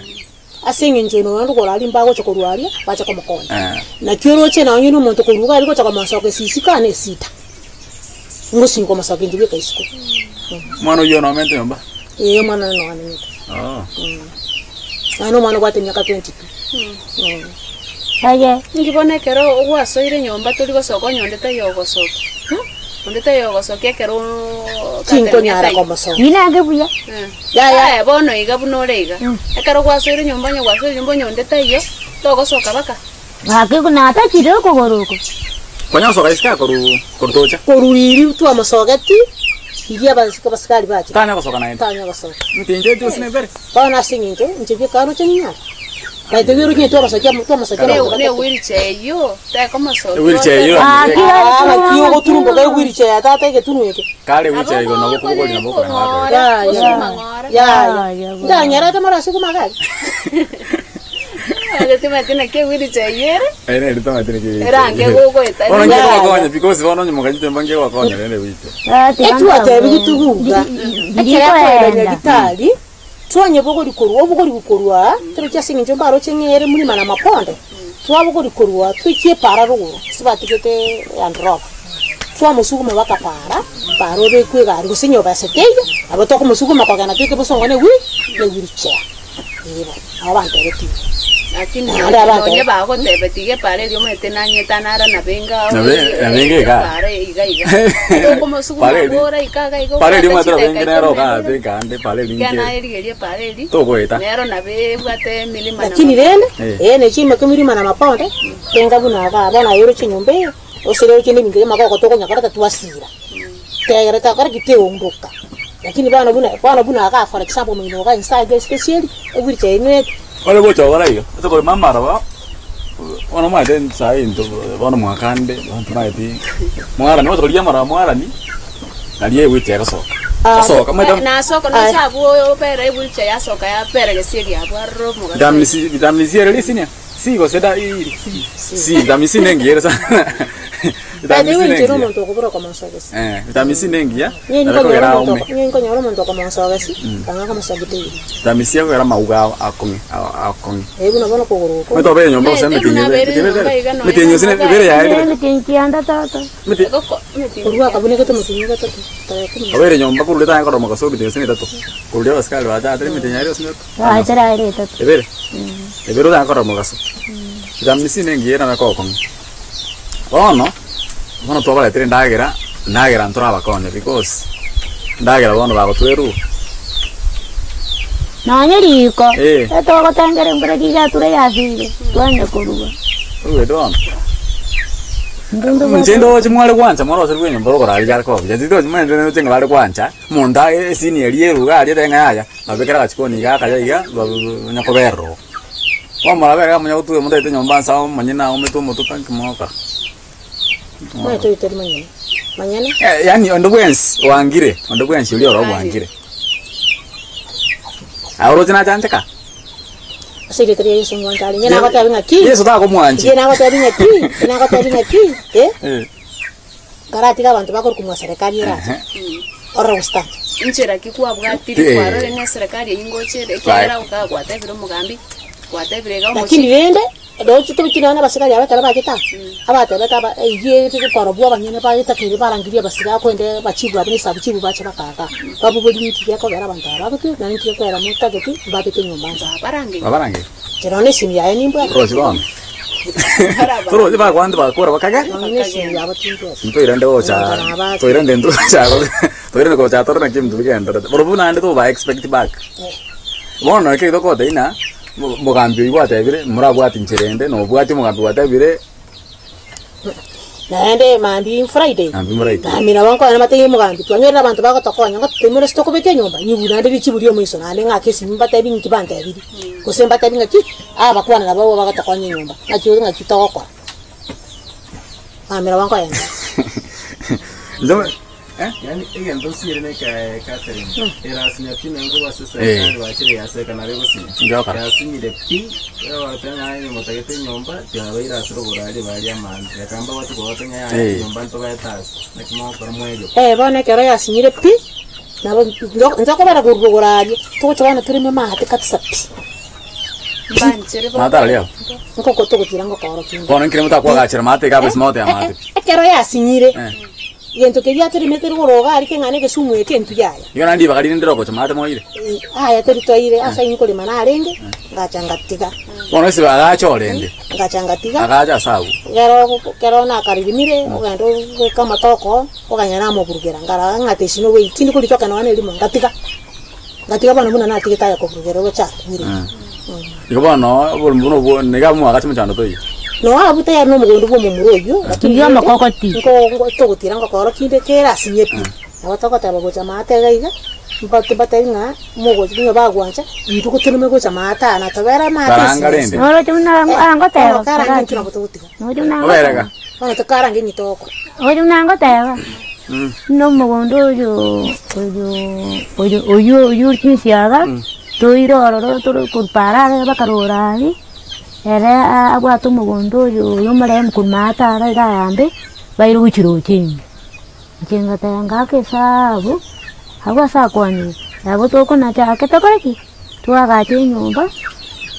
Ase eng'encho eye nonya korwa aria mbagocha korwa aria, bache komokonya. Eh. Naki oroche nonya na omonto korwa iga aria gocha komosoka esisiko ane esita, ngosinka omosoka inche bweka isiko. Omwana oyio nomente nyomba? Ee, omwana one noamenyete. Oh. Naende omwana obwate emiaka 22. Aye. Inki bono ekero ogwasoire nyomba tori gosoka onye onde taiyo ogosokia? Onde taiyo ogosokia ekero Tinkonyara komosokia. Inange buya. Yaya. Aye bono iga buna ore iga, ekero gwasoire nyomba onye gwasoire nyomba onye onde taiyo, togosoka baka. Gaki natachire okogoro oko. Konya gosoka isiko aa korwa korwa tocha. Korwa riria twamosogeti, riria abasikari bachete. Tanya gosoka naende. Tanya gosoka. Mtinche eti gose nebere. Bono ase eng'encho inche bweka roche ninyare. Naintwe bweka roche twabasokia twamosokia Ne abanto ne batato. wheelchair eyio tekomosokia Ewheelchair eyio Gaki Ah, naki gari ogoturumboka ewheelchair ya tata egetunwa eke. Kare wheelchair igo nabo okobogori nabo okogenda gokoira. Ya, ya. Gosuma ng'ora. Yaya. Ndanyarete more ase kumagari. Timanyeti naki ewheelchair eyio ere. Ere neri tamanyeti naki wheelchair Erange eyio. gogoeta. Bono nki Ya, ya. egokonya because bono onye moganyete mba nki egokonya rende wheelchair. Etwatebirie tuguga ekero akoenda Ndikoenda. nyagitari twanyebogori korwa obogori korwa aa torochi ase eng'encho mbaroche ng'a ere mlima na mabonde twabogori korwa aa toikie epara rogoro ase batigete Land Rover twamosuguma mpaka para para obekwe egari gose nyomba ase teiyo nabo tokomosuguma kogenda toike bosongo ne wheel ne wheelchair igo nabo bantebetie igo. Lakini Naende abanto- nonye bagoteba tiga epara eria omanyete nanyete nara nabe inga Nabe- nabe inga iga. epara iga iga tokomosuguma Pare eri- bora iga iga iga Pare eri obwate omanyete nabe chidakika inga nero ikomi na okate ibere. kande pare eri Kiana inke erigerie epara eri togoeta. nero nabe ebwate emilima na Lakini rende Eh. eh nechimeke milima na mabonde tenga buna igaa bono aye oroche nyomba eye osire oroche na ebinto bia amagoko tokonya koreta twasira tegere takora ki teondoka lakini bono buna bono buna igaa for example omoino igaa inse aiga ase gesieri ewheelchair ime Ore gocha gokora iga, ase korema amaroba, bono omanyete nsae into bono mwakande, abanto omanyeti mwarani ogocha korigia amaroba mwarani, nario ewheelchair egosoka. Gosoka omanyete Nasoka noche abwo obere ewheelchair yasoka yabera gesieri abwo aroro omogaso. Vitamin C, vitamin C ere risinia? C gose da iri? C, vitamin C nengiya ere sana. By Vitamin the C way inche nengiya. na omonto okobora okomosogesi. Eh, vitamin C nengiya, Inye nabo nkonyora ekogera omonto aome. oko- inye nkonyora omonto okomosogesi, kang'a akomosogete teiyo. Vitamin C ekogera amauga ao akong'e ao- akong'e. Eh buna bono okogoro oko. Omanyete obeire nyomba gose Naete emetienyi buna ebere, abeire emetienyi nyomba ebere, iga nonya emetienyi gose amauga ebere yaerire. Emetienyi kianda tata. Emeti- Korwa akabunekete omotienyi gatato, tarehe kumi na Obeire nyomba korwa ritang'ani korora mogaso emetienyi gose na etato. Korwa riria abasikari bachate emetienyi yaerire gose na etato. Bachera aere etato. Ebere. Ebere otang'ani korora mogaso. Vitamin C nengiya ere nabo ekogokong'ia. Bono, bono twabaretire endagera, endagera ntorabakonye because endagera bono bagotwerwa. Nonye riko, Eh. etogotengera embura rigatura yasire, twanya koruga. Oigwete bono? Intwe Inche ndoche mware gwancha mwaroseriwe enyomba rogoro aria yare koba buya, titochi omanyete ndoche ng'a bare gwancha, omonto aye esini eria eruga aria otebe ng'a yaya, nabekere agachikoni iga akaya iga, onya koberera oo. Bono morabere iga monya gotuga motaete nyomba nse amo monyene aomete omotwe tanki moka. Omanyete oyo tari monyene, monyene. Yaani onde bwensi oangire, onde bwensi oria ore obwangire. Aye oroche nachancheka? Ase erieta ria Yeso ngwancha are, inye nagotebia ng'a ki? Yeso takomwanchi. Inche nagotebia ng'a ki? Inche nagotebia ng'a ki? Eh? Eh. Nkaratiga abanto bakore komwa serikali erache, orore gose tancha. Inchera ki kwabwatire Eh. kwarorire ng'a eserekari eyio ngocha ere, ekiagera okagwatebire omogambi, gwatebire iga Lakini omochie. rende, roche tochi nonya na abasikari aba ekero bachete aa, abatebete aba eyio ere korobwo abanyene bagetakeire barangerie abasike akwende abachibu abwo na esabu chibu bache bakaaka, baboborie nki gekogera abanto aba bagotwe, naende nki gekogera motageti mbabeke nyomba nse. Babarangerie. Babarangerie. Inche nonya na esimi yaye nimbwate. Torochi bono. Torochi bakwande bakora bakage. Nonya na esimi yabo timbwati. Ntoirende gocha toirende intwe gocha toirende gocha tore naki ebinto bigenderete. Barobwo naende toba expect back. Bono ekero togotebia ng'a mogambi oyio gwatebire morabwati nchera ende nobwati omogambi gwatebire. Naende mambia Friday, Mambia Friday. mambia nabo nkoenda mbatebie omogambi twanyorire abanto bagotokonya ngotoimoria ase tokobeka enyomba, nyibu naende richibu ria omoiso naende ng'ake esimi mbatebie ng'aki bantebirie, gose mbatebie ng'aki abakwana nabo abwo bagotokonya enyomba, ng'aki ore ng'aki togokora. Mambia nabo nkoenda. Inche Yaani egento osiire na eke Catherine, erasinya pi naende korwa ase eserikari bachire yaseka nabo egosinya. Ngiokora. Yasinyire pi, egoteba ng'a aye motagete enyomba, tiabaire ase rogoro aria baria amani. Reka mbabwate kobwate ng'a yaya Eh. enyomba ntobaete ase. Naki mogokora mwerio. Eh, bono ekero yasinyire pi, nabo nzo kobera korwa rogoro aria, togocha bono toreme maate kabisa pi. Mbanchere bono. Maate aria abwo. Nkoko togotira ngokorokia inde. Bono nkere motakwagachera maate iga abwo mote amaate pi. Ekero yasinyire, Eh. Egento keria atoremete rigoro iga aria keng'ana egesumu eke entwe yaya. Igo naende ribaga rinde ndire ogocha maate moire. Aya tori twaire ase ayio nkorema narenge, ngacha ngatiga. Bono ase agacha orende, Ngacha ngatiga, agacha ase agwo. ekero ekero nakaririmire, ogenda obeke amatoko, okanyora namoburugera, nkarora ng'a esi nobwe tindi koritoka nonya na erimo, ngatiga. Ngatiga bono buna natigete aye koburugera ogocha akure. Igo bono oborimo buna obwo niga mwagache mochando toiyo. Nonya abwo tayari na omogondo bwa omomura oyio, lakini Oyio rende, omokogoti. nko- nko- togotira ngokora kinde kere asinye pi. Nabo togoteba gocha maate iga iga, mbate mbatebi ng'a mogocha nigo bagwancha, intwe gotenena gocha maate aya natobera amaate Karanga ase rende. Noroche buna angoteba Bono karange intwe nabo togotiga. Noroche buna Oberega. Bono tokarange eng'ito ogokora. Noroche buna ngoteba, buna omogondo oyo oyo oyo oywo oywo chinsiaga, toire ororo tore korwa para are mpaka rora aria, ere abwate omogondo oyo oyo omorembe korwa maate ara iga ayambe, baire gochia roche ime. Inche ngateba ngake esabu, abwo ase akwanire, nabo tokonacha ake tokore ki? Twagacha enyomba,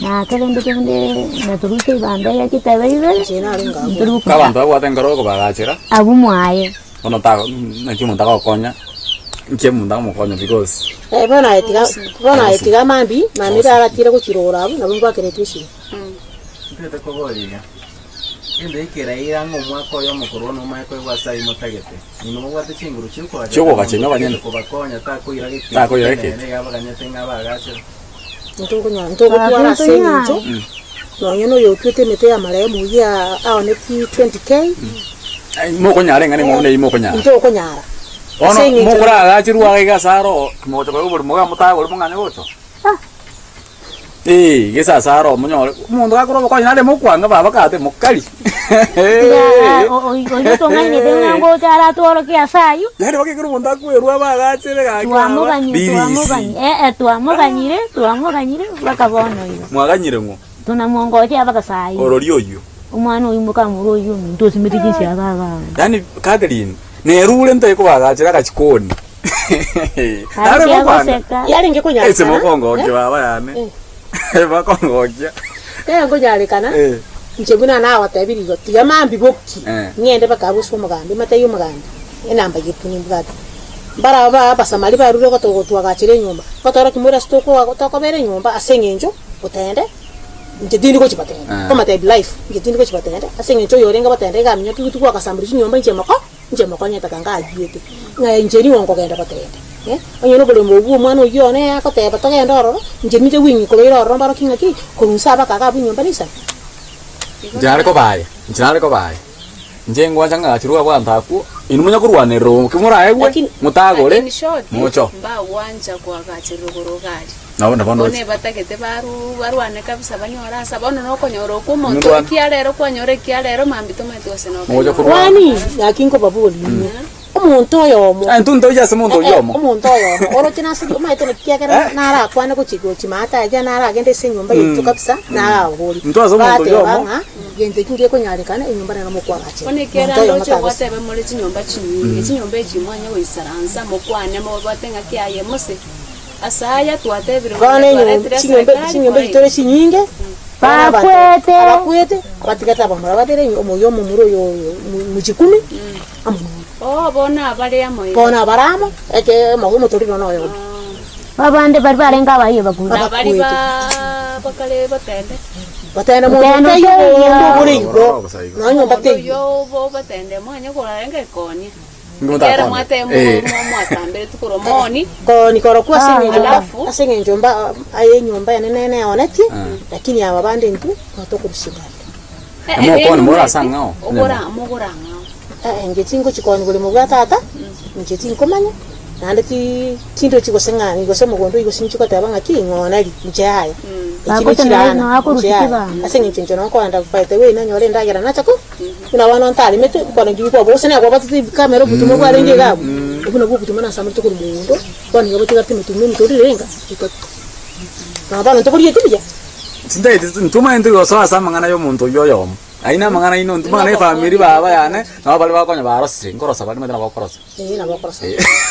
na kerende kende naturusia ebando eye chitebe ibere, ntori Ka abanto babwate enkoro okobagachera, abwo mwaye. bono tago naki omonto agokonya, nki omonto agomokonya because. Eh, bono aye tiga, bono aye tiga mambia, mambia bagatira gochirora abwo, nabo mbwakeretwe esimi. Ntete koboria iga, Egento gekeraira ng'a omwaka oyo omokorwa nomanye koegwa ase ayio motagete. Inwe mobwate chinguru chi'okoagacha Chi'okoagacha inwe omonto abanyene. otagete kobakonya takoira geke Takoira ekenene geke. iga abaganyete ng'a abagachere. Ntokonyara ntogotwara ase eng'encho nonya na oyo otwete emete y'amaremo oyio aonetie 20K. Mokonyara eng'ana eng'ondi eyio mokonyara. Ntokonyara. Bono Ase eng'encho mokoragacherwa iga iga ase aro, mogocha koegwa oborimo iga motagore mong'anye gocha. Ee, gese ase aro omonyore, omonto gakore obokonyi nare mokwanga baba kate mokari. Oyio tong'ainete ng'a ngocha aratworokie ase ayio. Yaani bakekera omonto akwerwa abagachere gaki baba, Twamoganyire, birisi. twamoganyire, eh, eh, twamoganyire, twamoganyire mpaka bono iga. Mwaganyire ng'o? Tonamongochea mpaka saa hii. Orori oyio. Omwana oyio mokamura oyio ominto osimete chinsi aba aba. Yaani Catherine, nerure ntoe kobagachera agachikoni. Nare mokwanga. Agoseka. Yarenge Ese konyarekana. mokongokia baba yane. Bakongokia. Yarenge konyarekana. Eh. Inche buna nagotebirie igo, tiga mambia boki, Eh. ng'ende mpaka abwo ase omogambi, matebi omogambi, enamba ya epuni mbwate. Barabwo ba abasamari barure gotoka gotwagachera enyomba, gotorokia more ase tokoa tokobera enyomba ase eng'encho otende, inche tindi gochia batende. Eh. Nkomotebi life, inche tindi gochia batende, ase eng'encho oyorenge batende iga aminyokia gotu gwagasamberia chinyomba inche moko. Inche mokonyete kanga ayiete, ng'a inche nigo nkogenda gotenda. Eh, onye noboremo obwo omwana oyio one agoteba togende ororo, inche ninche bweng'e kobaira ororo mbarokie ng'aki, korwa inse abakaga abwo enyomba nisani. Inche nare kobaaya, inche nare kobaaya, inche ngwancha ng'achirwe abanto akwo, inwe monya korwanerera omokia moraegwe, Lakini- motagore, In short, mocho. mbagwancha koagacherwa igoro gari. Nabo nabo Bono ndoche. ebatagete baru barwane kabisa banyore asa bono nokonyora okwo omonto Nindwane. ekia rero kwanyora ekia rero mambia tomanyeti gose Mogocha nokonyora. korwana. Kwani gaki nkobaboria inwe, omonto oyomo Eh, intwe ntoiche ase omonto oyio omo. omonto oyomo oroche nase omanyete naki kiagera narakwane gochi gochi maate aria naragende ase enyomba yaito kabisa naraborie. Intwe ase omonto oyio Bateba omo. ng'a gento ekio ngekonyarekana enyomba nero mokoagachera. Bono ekiagera Omonto oyomo ndoche tagose. gwateba more chinyomba chinyinge, chinyomba echi mwanye goisaransa mokwane mobwate ng'aki aye mose. Ase aya twatebire Bono buna enyomba twaretire chinyomba eserekari chinyomba kore chitore chinyinge, bono abanto Bakwete. abakwete, batigete abamura babere, omoyio omomura oyo oyo mochikumi, amo noyo. Oo bono abare amo iga. Bono abare amo, eke omogo omotorero noyo obo. Abande baria barenge abayi abakure. Na baria abakwete. ba bakare batende. Batende monto Batende taiyo taiyo. onde obore igo, Ororo bosa igo. nonya nyomba Omonto teiyo. oyio obo batende mwanye korarenge konia. Inki Ekero motakone? mwateba Eh. mwasambire korwa moni. Koni korokwa ase eng'encho mba Alafu? ase eng'encho mba aye enyomba yane nene eonetie, lakini aba bande intwe nigo tokorusia egari. Mokoni more ase ang'ao? Ogora mogora ang'ao. Eh, inche tingochikoni boremo bwa tata, inche tinkomanya, naende ti tindochi gose ng'a gose omogondo oyio gose inche goteba ng'aki ng'oneri, inche yaya. Echi Bagocha nichirana, naye akorusia inche yaya. chibando. Ase eng'encho inche nokogenda by the way nanyore endagera nacha ko. Buna bono ntaremete, bono inche kwaba gose nakwabwatete ebikamera obotumo bwarenge iga abwo, obwo nabwo obotumo nasamorete korwa mogondo, bono nigo botigarete emetumo emetorire renga etato. Na bono ntoborieti buya. Tintageti ntomanyete gosoa ase amang'ana ya omonto oyio oyomo. Ayio namang'ana aino intwe amang'ana ya efamiri baba yane, nabo baria bakonya barosire, nkorosa bare nimanyete nabo bakorosa. Ee nabo okorosa.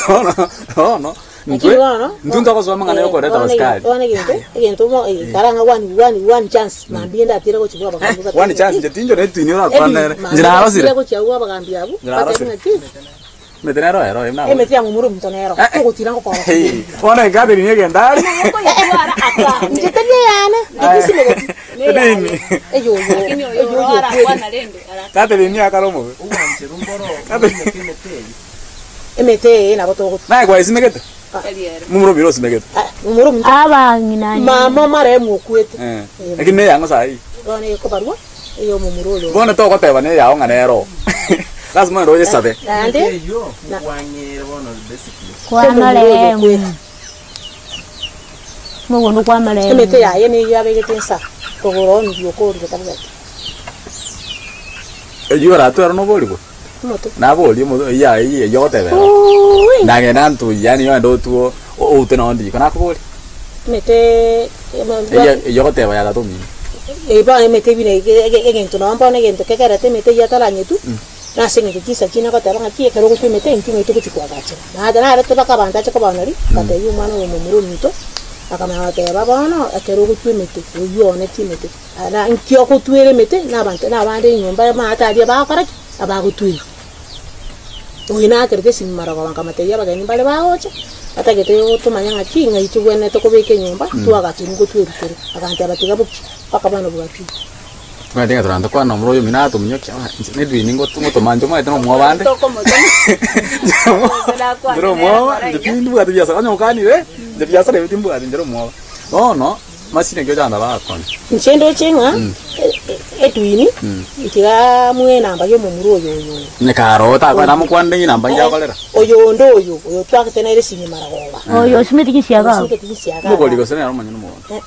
Bono bono Lakini intwe bono intwe ntogosoa amang'ana ya okoreta abasikari. Bono egento egento mo kara ng'a one one one chance mambia ndatire gochia bwa abagambi batebe One chance ng'aki inche tincho netwini orakwane nere, Ebi inche narosire. mambia gochia abwo abagambi abwo Inche narosire. batebe ng'aki Emete nero ero ere nabo. emete ya momura ominto nero togotira ngokora Hey, bono egatherine egento are. Inche tari eyane inche Edini. eyoyo Lakini oyo eyoyo oro arakwana rende arakwana. Catherine akare omobe. Ogwancherwa mboro oimeke emete eyio. Emete eye nabo togotu. Naye kwaisimegete? Tari ere. Momura omino osimegete? Ah, momura ominto. Abang'ina Mama marehemu okwete. Eh. Lakini neyang'o saii. Bono ekobarwa. Ey'omomura oyo. Bono togoteba neyao ng'a nero. Lasima ere oyesabe. Naende Eyio nkwang'eire bono basically. Kwa Omomura oyo marehemu. kweka. Mogondo kwa marehemu. Emete yaye nigo abegete insa, kogoro onsi okorire tabwati. Eyio oratwere noborigwe? Omote. Naborie omote eyio yaye eyio eyio ogoteba ero. Uuwi. Nagenda ntuya yaani ogende otwo oute nonye ndiko nakoboria. Emete Eyio eyio ogoteba ya tata omino. Eye bono emete buna egento nonye bono egento kegerete emete eyio etaranyetwe, nase eng'encho chinsa chiria nagoteba ng'aki ekero ogotwa emete intwe ng'ai togochia koagachera. Naende narete mpaka abanto ache kobaoneria, ngatebia omwana oyo omomura ominto, akamanya goteba bono ekero ogotwa emete, oywo oonetie emete, na nki ogotwera emete na abanto na abande enyomba amaate aria bagokora ki? Abagotwera. Oyo nakerete esimi marogoba nkamotebia abageni mbare bagocha, batagete tomanye ng'aki ng'ai tobwenerete kobeka enyomba, twagacha nigo twerutire. Agantebia tiga bokie, mpaka bono bwakire. Omanyete ng'a toranta kwana omoro oyo omino atominyokia ng'a inche nedwini ngotoma inche omanyete nomwoba ande. Inche nomwoba, inche tindibwati biasara onye okanire, inche biasara ebi timbwati inche nomwoba. Bono, masini ekio ochanda bakonya. Inche ndoche ng'a edwini tiga amue enamba ya omomura oyo oyo oyo. Onye kare oo takwana namokwanire ng'a enamba inche akorera. Oyo onde oyo, oyo twagete nere esimi maragoba. Oyo osimete chinsiaga abwo. Osimete chinsiaga Omogori gose nere omonyene omogondo.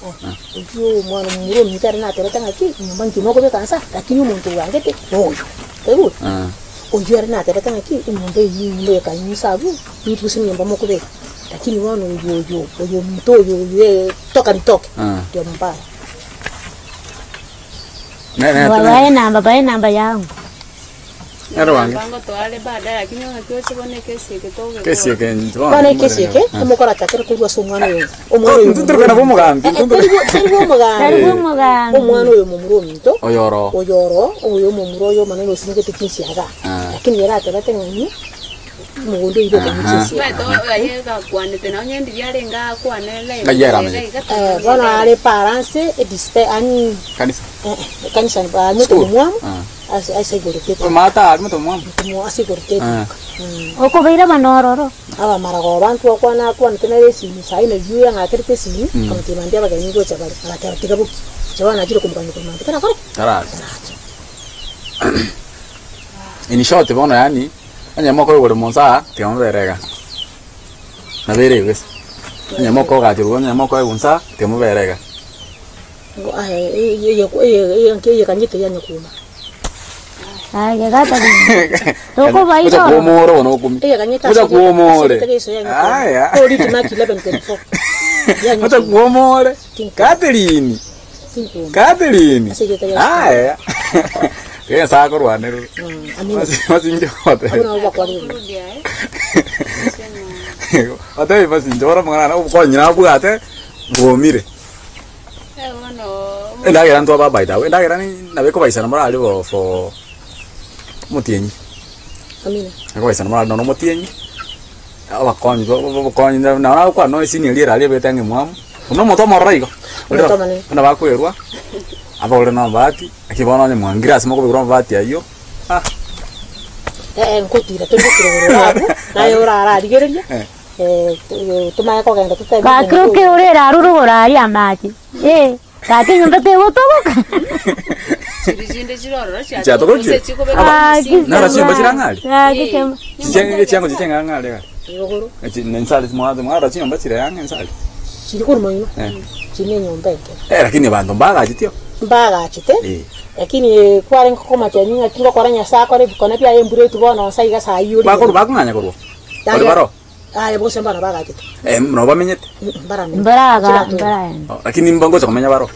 Oyio omwana omomura ominto are natebete ng'aki, nyomba inki mokobeka nsa, lakini omonto bwangete noyo. Kwaigure? Oyio are natebete ng'aki, enyomba eyio enyomba eye kanyusa abwo, intwe gose nenyomba mokobeka. Lakini bono oyo oyo, oyo ominto oyo oyo eh, toka ritoke, ndio mbaya. Bae enamba, bae enamba yangu. Nere wange. Mpango toare baadaye lakini ng'aki oche bono ekesi eke togekora. Kesi eke inche bono Bono ekesi eke, omokorachakere korwa ase omwana oyo, omwana oyo Intwe tari bwa omogambi, Eh, eh, tari bwa- tari bwa omogambi. Tari bwa omogambi. Omwana oyo momura ominto, Oyoro. oyoro, oyo omomura oyo omonene osimegete chinsiaga, lakini ere atebete ng'a inwe, omogondo oyo igo okonywa chinsiaga. Omanyete aye gakwanete nonye ndiria arenge akwane live Ng'ai aramanyete. iga Eh, bono are parance, edispe ani Kanisa. eh, eh, ekanisa anyete School. omomwamu, Ah. Ase ase igoro Ore maata aria motomwamu. Motomwa ase igoro tetuka. Okobaira bana ororo. Abamaragoba ntwakwana akwanete nere esimi sayi nayio yang'akerete esimi, akamotebia mambia abageni ngocha bare, agateba tiga bokie, inche bono nachire komokania korwa mambia tarakora ki? Taracha. Taracha. In short bono yaani, onye mokoigwa ore monso aa, tiga mobere iga. Nabo ere igo gese. Onye mokogacherwa onye mokoigwa inse aa, tiga mobere iga. Gocha kwomore bono okumi. Gocha kwomore. Aya. Gocha kwomore. Catherine. Catherine. Aya. Tiga Nyasaye akorwanerere. Masinche goteba. Otebi masinche ore omong'ina obokonyi nabwate bwomire. Endagera ntwaba by the way, endagera ni nabo ekobaisana morari bo for omotienyi. Ekobaisana morari nonya omotienyi, abakonyi ba obokonyi na nabo nagokwana nonya esenior riera aria ebete ang'e mwamu, buna omonto omororo igo, Omonto omonene. buna bakwerwa, abagore na amabati, naki bono onye mwangire ase mokobekerwa amabati aywo, ah. Nkotira tori gokira igoro abwo, naye orararigereria. Tomanye kogenda totebi Gaki oke orere arure igoro aria amache, eh, gaki enyomba tegotoboka. Chiri chinde chire ororo Chiatogokire? chiatogokire chikobeka Gaki omosingi. Naro chinyomba chire ang'e aria? Gaki kema. Chichenge chiango chichenge ang'e aria gari. Igoro Echi nensare mwa mwarora chinyomba chire ang'e ensare. chiri korwa moino Eh. chiri na enyomba enke Eh, lakini abanto mbagacheti oo. mbagachete Eh. lakini kwarenge komocheni ng'aki ngokora Nyasaye akore ebikone biaye embura etwe bono nsa iga saa iyio Bakorwa bakong'anya korwa. Ore baro. Aye bose mbana bagachete. Eh, nabo bamenyete. Mbaramenyete. Mbaraga mbaraenda. Oh, lakini mba ngocha komenya baro.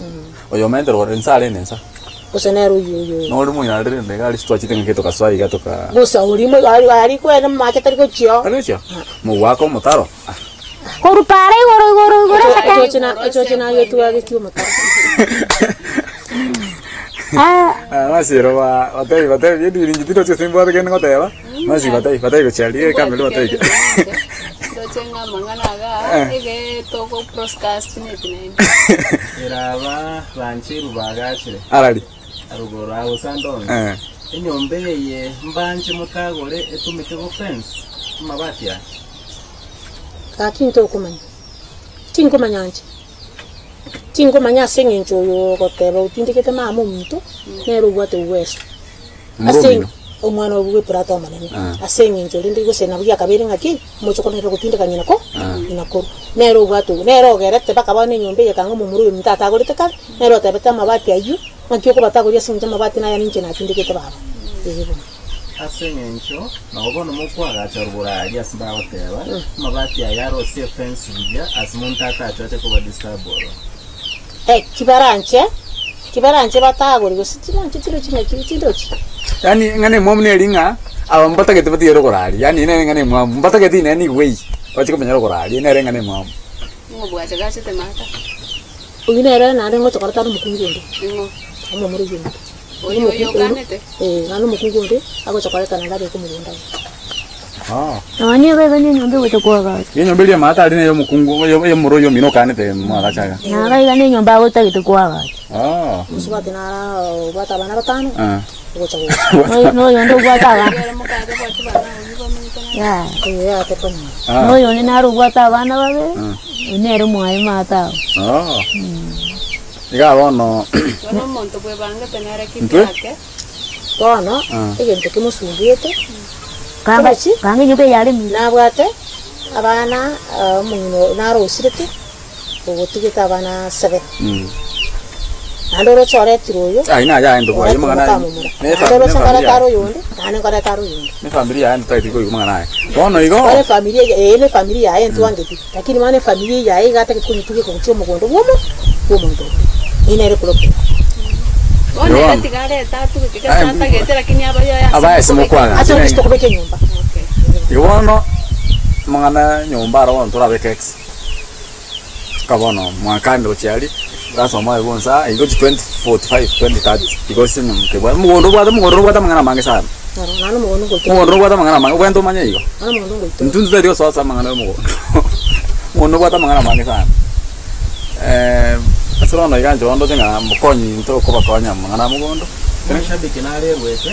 Oyo omentire gore nsa arende nsa. Gose nere oyio oyio. Nori moino arende iga aria twachete ng'aki tokasoa iga toka. Gose oria mo ari ari kwene mache tari gochio. Tari gochio? Mogwaka omotaro. Ah. Korwa para igoro igoro igoro ase Echoche na echoche nagetwe agetie omotaro. Ah. Ah, masiro ba batebi batebi edini inche tindochi gose nimbwate kende ngoteba. Masi batai batai gochia riria ekamera bataiga. Ndoche ng'a amang'ana iga, ege togo procrastinate naende. Eraba bancheru bagachire Arari. arugoro agwo Sandoni, Eh. enyomba eye mbanche motagore etumeke go fence amabati aya. Gaki ntokomanya, tinkomanya inche, tinkomanya ase eng'encho oyo ogoteba otindekete mama ominto. Nere obwate uweso. Omoro Ase omino. omwana obo bw'eprata omonene, Ah. ase eng'encho rende gose nabo giakabeire ng'aki, omochoko nere ogotindeka ng'ina ko ng'ina koro. Nere obwate obo, nere ogerete mpaka bono enyomba eye ekanga omomura oyo ominto atagorete kare, nere otebete amabati ayio, ng'aki okobatagoria ase eng'encho amabati naya ninche natindekete baba. Eeh bono. Ase eng'encho nabo bono mokoagacha rogoro aria ase bagoteba, amabati aya arosie efence buya ase monto atache ache kobadisturb ororo. Eh, kibaranche, kibaranche batagore gose chiranche chirochio ng'aki chindochi. Yaani eng'ana emwamu neri ng'a aba mbatagete batige rogoro aria, yaani nere eng'ana emwamu, mbatagete inene igwe eyio, bache komenya rogoro aria, nere eng'ana emwamu. Ng'o bwacha gachete mata? Oyio nere naende ngocha koreta are omokungu onde, Ning'o? omomura oyio onde. Oyio oyio okanete? Eh, naende omokungu onde, agocha koreta naende abeke omogondo aye. Nonya nigo iga nenyomba egocha koagacha. Enyomba eria amato aria neye omokungu eyomoro oyio omino okanete mwagacha iga. Naga iga nenyomba agotagete koagacha. Omosubati nara obwate abana batano, ogocha gocha. Noyonde obwate abana. Yaya. Noyonde naro obwate abana babere, oyio nere mwaye maate abo. Iga bono. Bono omonto bwebangete nere ki Intwe? kiake. Bono egento kemosumbuete, Kanga Kobachi? kanga enyomba eye yaremire. Nabwate abana omong'ina oyo narosirete, ogotigete abana seven. Naende oroche oretire oyo, Ayio naye aye ntokoayia oretire amang'ana aye. mokamomura. Ne Naende efamiri oroche ne efamiri nkoreta yaye. are oyonde, naende nkoreta are oyonde. Ne efamiri yaye ntotagete koigwa amang'ana aye. Bono igo. Bono efamiri eye, eye nefamiri yaye ntwangeti, lakini bono efamiri eye yaye iga atagete konyetugeka gochia omogondo bwomo bwomonto onde. Eyio nere problem. Bono ere tiga arete atuge tiga ase atagete lakini abaye oye ase Abaye ase mokobeka mokwagacha. Ase ase tokobeka enyomba. Okay. Igo bono, amang'ana nyomba aro bono torabeke ex. Mpaka bono mwakande gochia aria, rasoma aye bonsi aa igo gochia 2045, 2030 igo ase enyomba kebwate omogondo obwate omogondo obwate amang'ana amange sana. Naro naro omogondo ngoitora. Omogondo obwate amang'ana amange, obwenerete omanye igo. Naro omogondo ngoitora. Intwe ntotari gosoa ase amang'ana ya omogondo. Omogondo obwate amang'ana amange sana. Ase bono iga inche bono ndoche ng'a mokonyi intwe okobakonya amang'ana a mogondo. Omoishabiki narerwete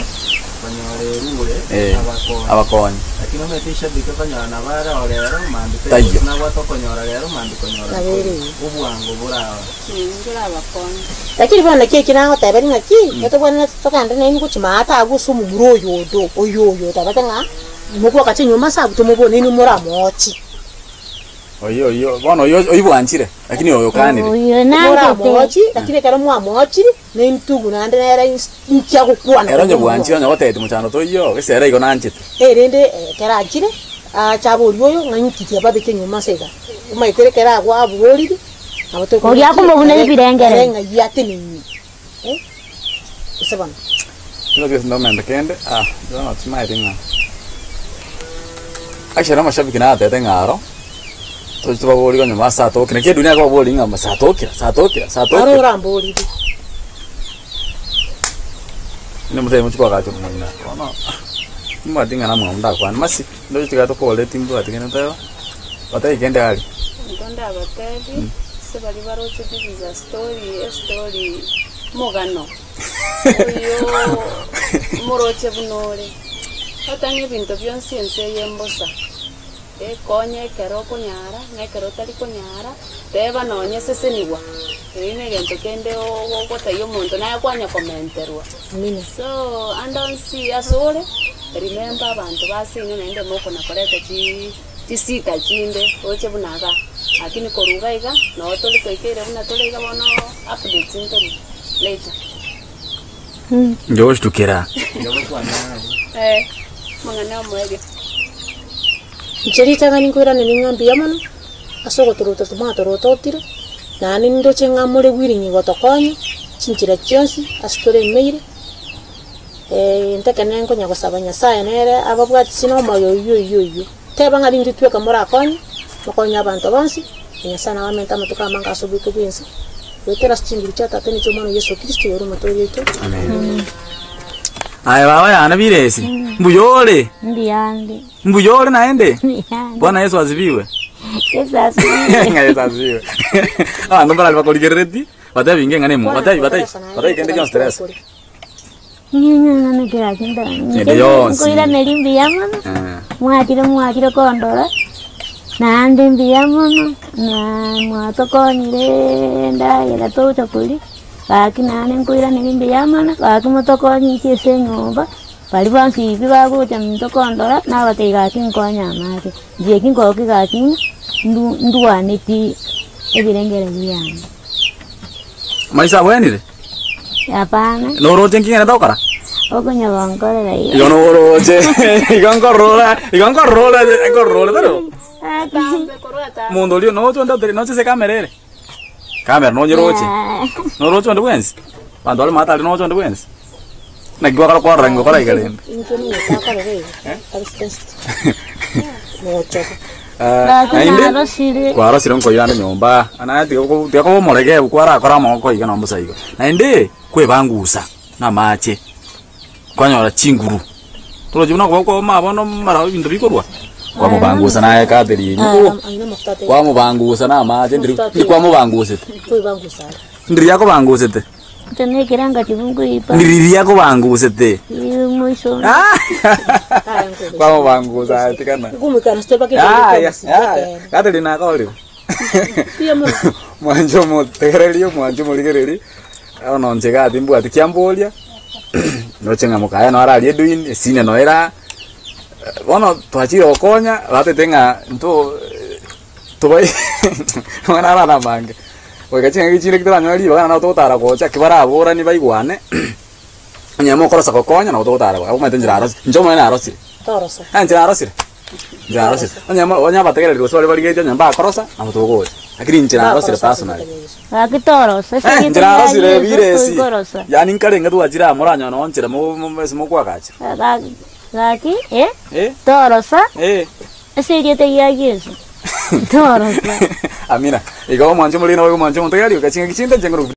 konyora erure abakonyi. Abakonyi. Lakini omanyete eshabiki okonyora nabo are oo rero mambia taiyo Taiyo. gose nabwate okonyora rero mambia konyora Nabo ere nkori. igo. Obwango bore aba. Ntorabakonye. Lakini bono naki eki nagoteberia ng'aki, etobwenerete togende nainwe gochia maate agwo ase omomura oyo ondo, oyo oyo otabete ng'a mogoakacha enyomba ase abwo tomobone inwe moramoochi. Oyio oyio bono oyio oyio bwanchire lakini oyo okanire. Oyio nanchete. Moramoochi, lakini ekero mwamochire, naintwe naende nere inse inki agokwana Ere onye bwanchire onye gotebeti mochando toiyo, gese ere igo nanchete. Erinde ekero achire, ache aborie oyo ng'a inki kiababeka enyomba ase iga. Omanyete ekero agwo aborire, nabo tokomochia Oria akomobuna ebirengere. ere ng'ai atenenie. Eh, gose bono. Kero gionsi ndomende kende, ah, bono timaeti ng'a actually amashabiki naratete ng'a aro, toche tobaborie onye ase atokire, naki edunia ekobaboria ng'a satokira, satokira, Aro satokira. oramborire. Onye motari mochie koagacha omong'ina, bono timbwati ng'a namwamu ndakwane, masi, ndoche tiga tokore timbwati kende nteba, batebie kende aria. Intwe ndabatebie, ase baria baroche this is a story, estory, omogano oyio moroche buna ore. Otang'e ebinto bionsi ense eye mbosa, ekonye ekero okonyara na ekero otari konyara, teba nonye sesenigwa, eri na egento kende ogotebia omonto naye kwanya komenterwa. Amina. So ande onsi ase ore, remember abanto ba ase inwe naende mokona koreta chii. Chisita chinde oche buna iga, lakini korwa iga iga noo tore twaikeire buna tore iga bono updates ntorue later. Njogochitukera. Eh, amang'ana omoerio. Inche ritang'ani nkoiraneria ng'a mbuya mono, ase ogotorota mwatorotootire, naende nindoche ng'a more willing gotokonya, chinchera chionsi ase toremeire. Ntekene nkonya gosaba Nyasaye nere ababwatisie nomoyo oyio oyio oyio. Teba ng'a rintwe tweka morakonye, mokonye abanto bonsi, na Nyasaye nabamente amatuko amange ase oboiko bw'ense, goetera ase chinguru chia Tata ne chi'Omwana Yeso Kristo, oyore Omotoori oito. Amen. Aye baba yane biresi, mbuya ore? Mbuya ande. Mbuya ore naende? Mbuya ande. Bwana Yesu asifiwe. Yesu asifiwe. Ng'a Yesu asifiwe. Abanto mbarari bakorigerereti, batebi inge ng'a nemo, batebi batebi, batebi kende gionsi teresa. Ende yonsi. Nkoiraneria mbuya mono, mwachire mwachire kondora, naende mbuya mono, na mwatokonyire endagera togocha koria, Gaki naende nkoiraneri mbuya mono, gaki motokonye inche ase enyomba, baria bonsi pi bagocha minto kondora, nabatebia gaki nkonye amache, inche eki nkoki gaki ng'a ndu ndwane pi ebirengere biane. Maiso abwenire? Hapana. Noroche nki ng'ende gokora? Okonya gonkorera iga. Igo noroche, igo nkorora, igo nkorora, nkorora tari bo? Monto oria noche onde otari noche ase ekamera ere? Kamera nonyeroche, noroche onde bwensi? Abanto bare maate aria noche onde bwensi? Naki gwakora kwarora ng'a okora iga rende? Inche nigo takorora iga, tari sensitive. Mochogo. Gaki Naende, narosire. kwarosire nkoirande nyomba, naye tiga ko tiga koba omoregebu kwarakora amagoko iga nonye bosa igo. Naende, kwebangusa na amache, kwanyora chinguru, torochi buna okoba kwoma bono mara ebinto bikorwa, kwamobangusa naye Catherine oh, Aye namafuta ataiyo. kwamobangusa na amache ndiri Mafuta ataiyo. ndikwamobangusete, Koibangusare. ndiri akobangusete. Inche nekeranga chibungu ipa. Ndiriria akobangusete. Moiso. Kwamobangusa tikana. Ngumikana sitebake Aya, aya. Catherine nakorire. Mbuya mono. Mwanche omotegereri, omwanche omorigereri, bono inche iga timbwati kiamboria, noche ng'a mokaya noro aria Edwin, esenior noro era aa, bono twachire gokonya, batete ng'a nto tobai amang'ana aro namange. Goika chingaki chinde ekero toranyore ribaga nabo togotara gocha ki baraboranie baigwane, onye mokorosa gokonya nabo togotara gocha, omanyete inche narosire, inche omonyene narosire. Torosa. Inche narosire, inche narosire. Onye mo onye abategereri gose baria barigetie onye mbakorosa, nabo togocha. Lakini inche narosire personally. Gaki torosa ase Eh, egento inche narosire kia Yeso ebiresi. toikorosa. Yaani nkarenge twachire amo oranyore nonye nchera mo mo ase mokwagachera. Gaki gaki eh, Eh, torosa eh. ase erieta ria Yeso, torosa. Amina. Igo omwanche omoriri naboigo omwanche omonto iga rioka chingaki chinde inche nkorokwa.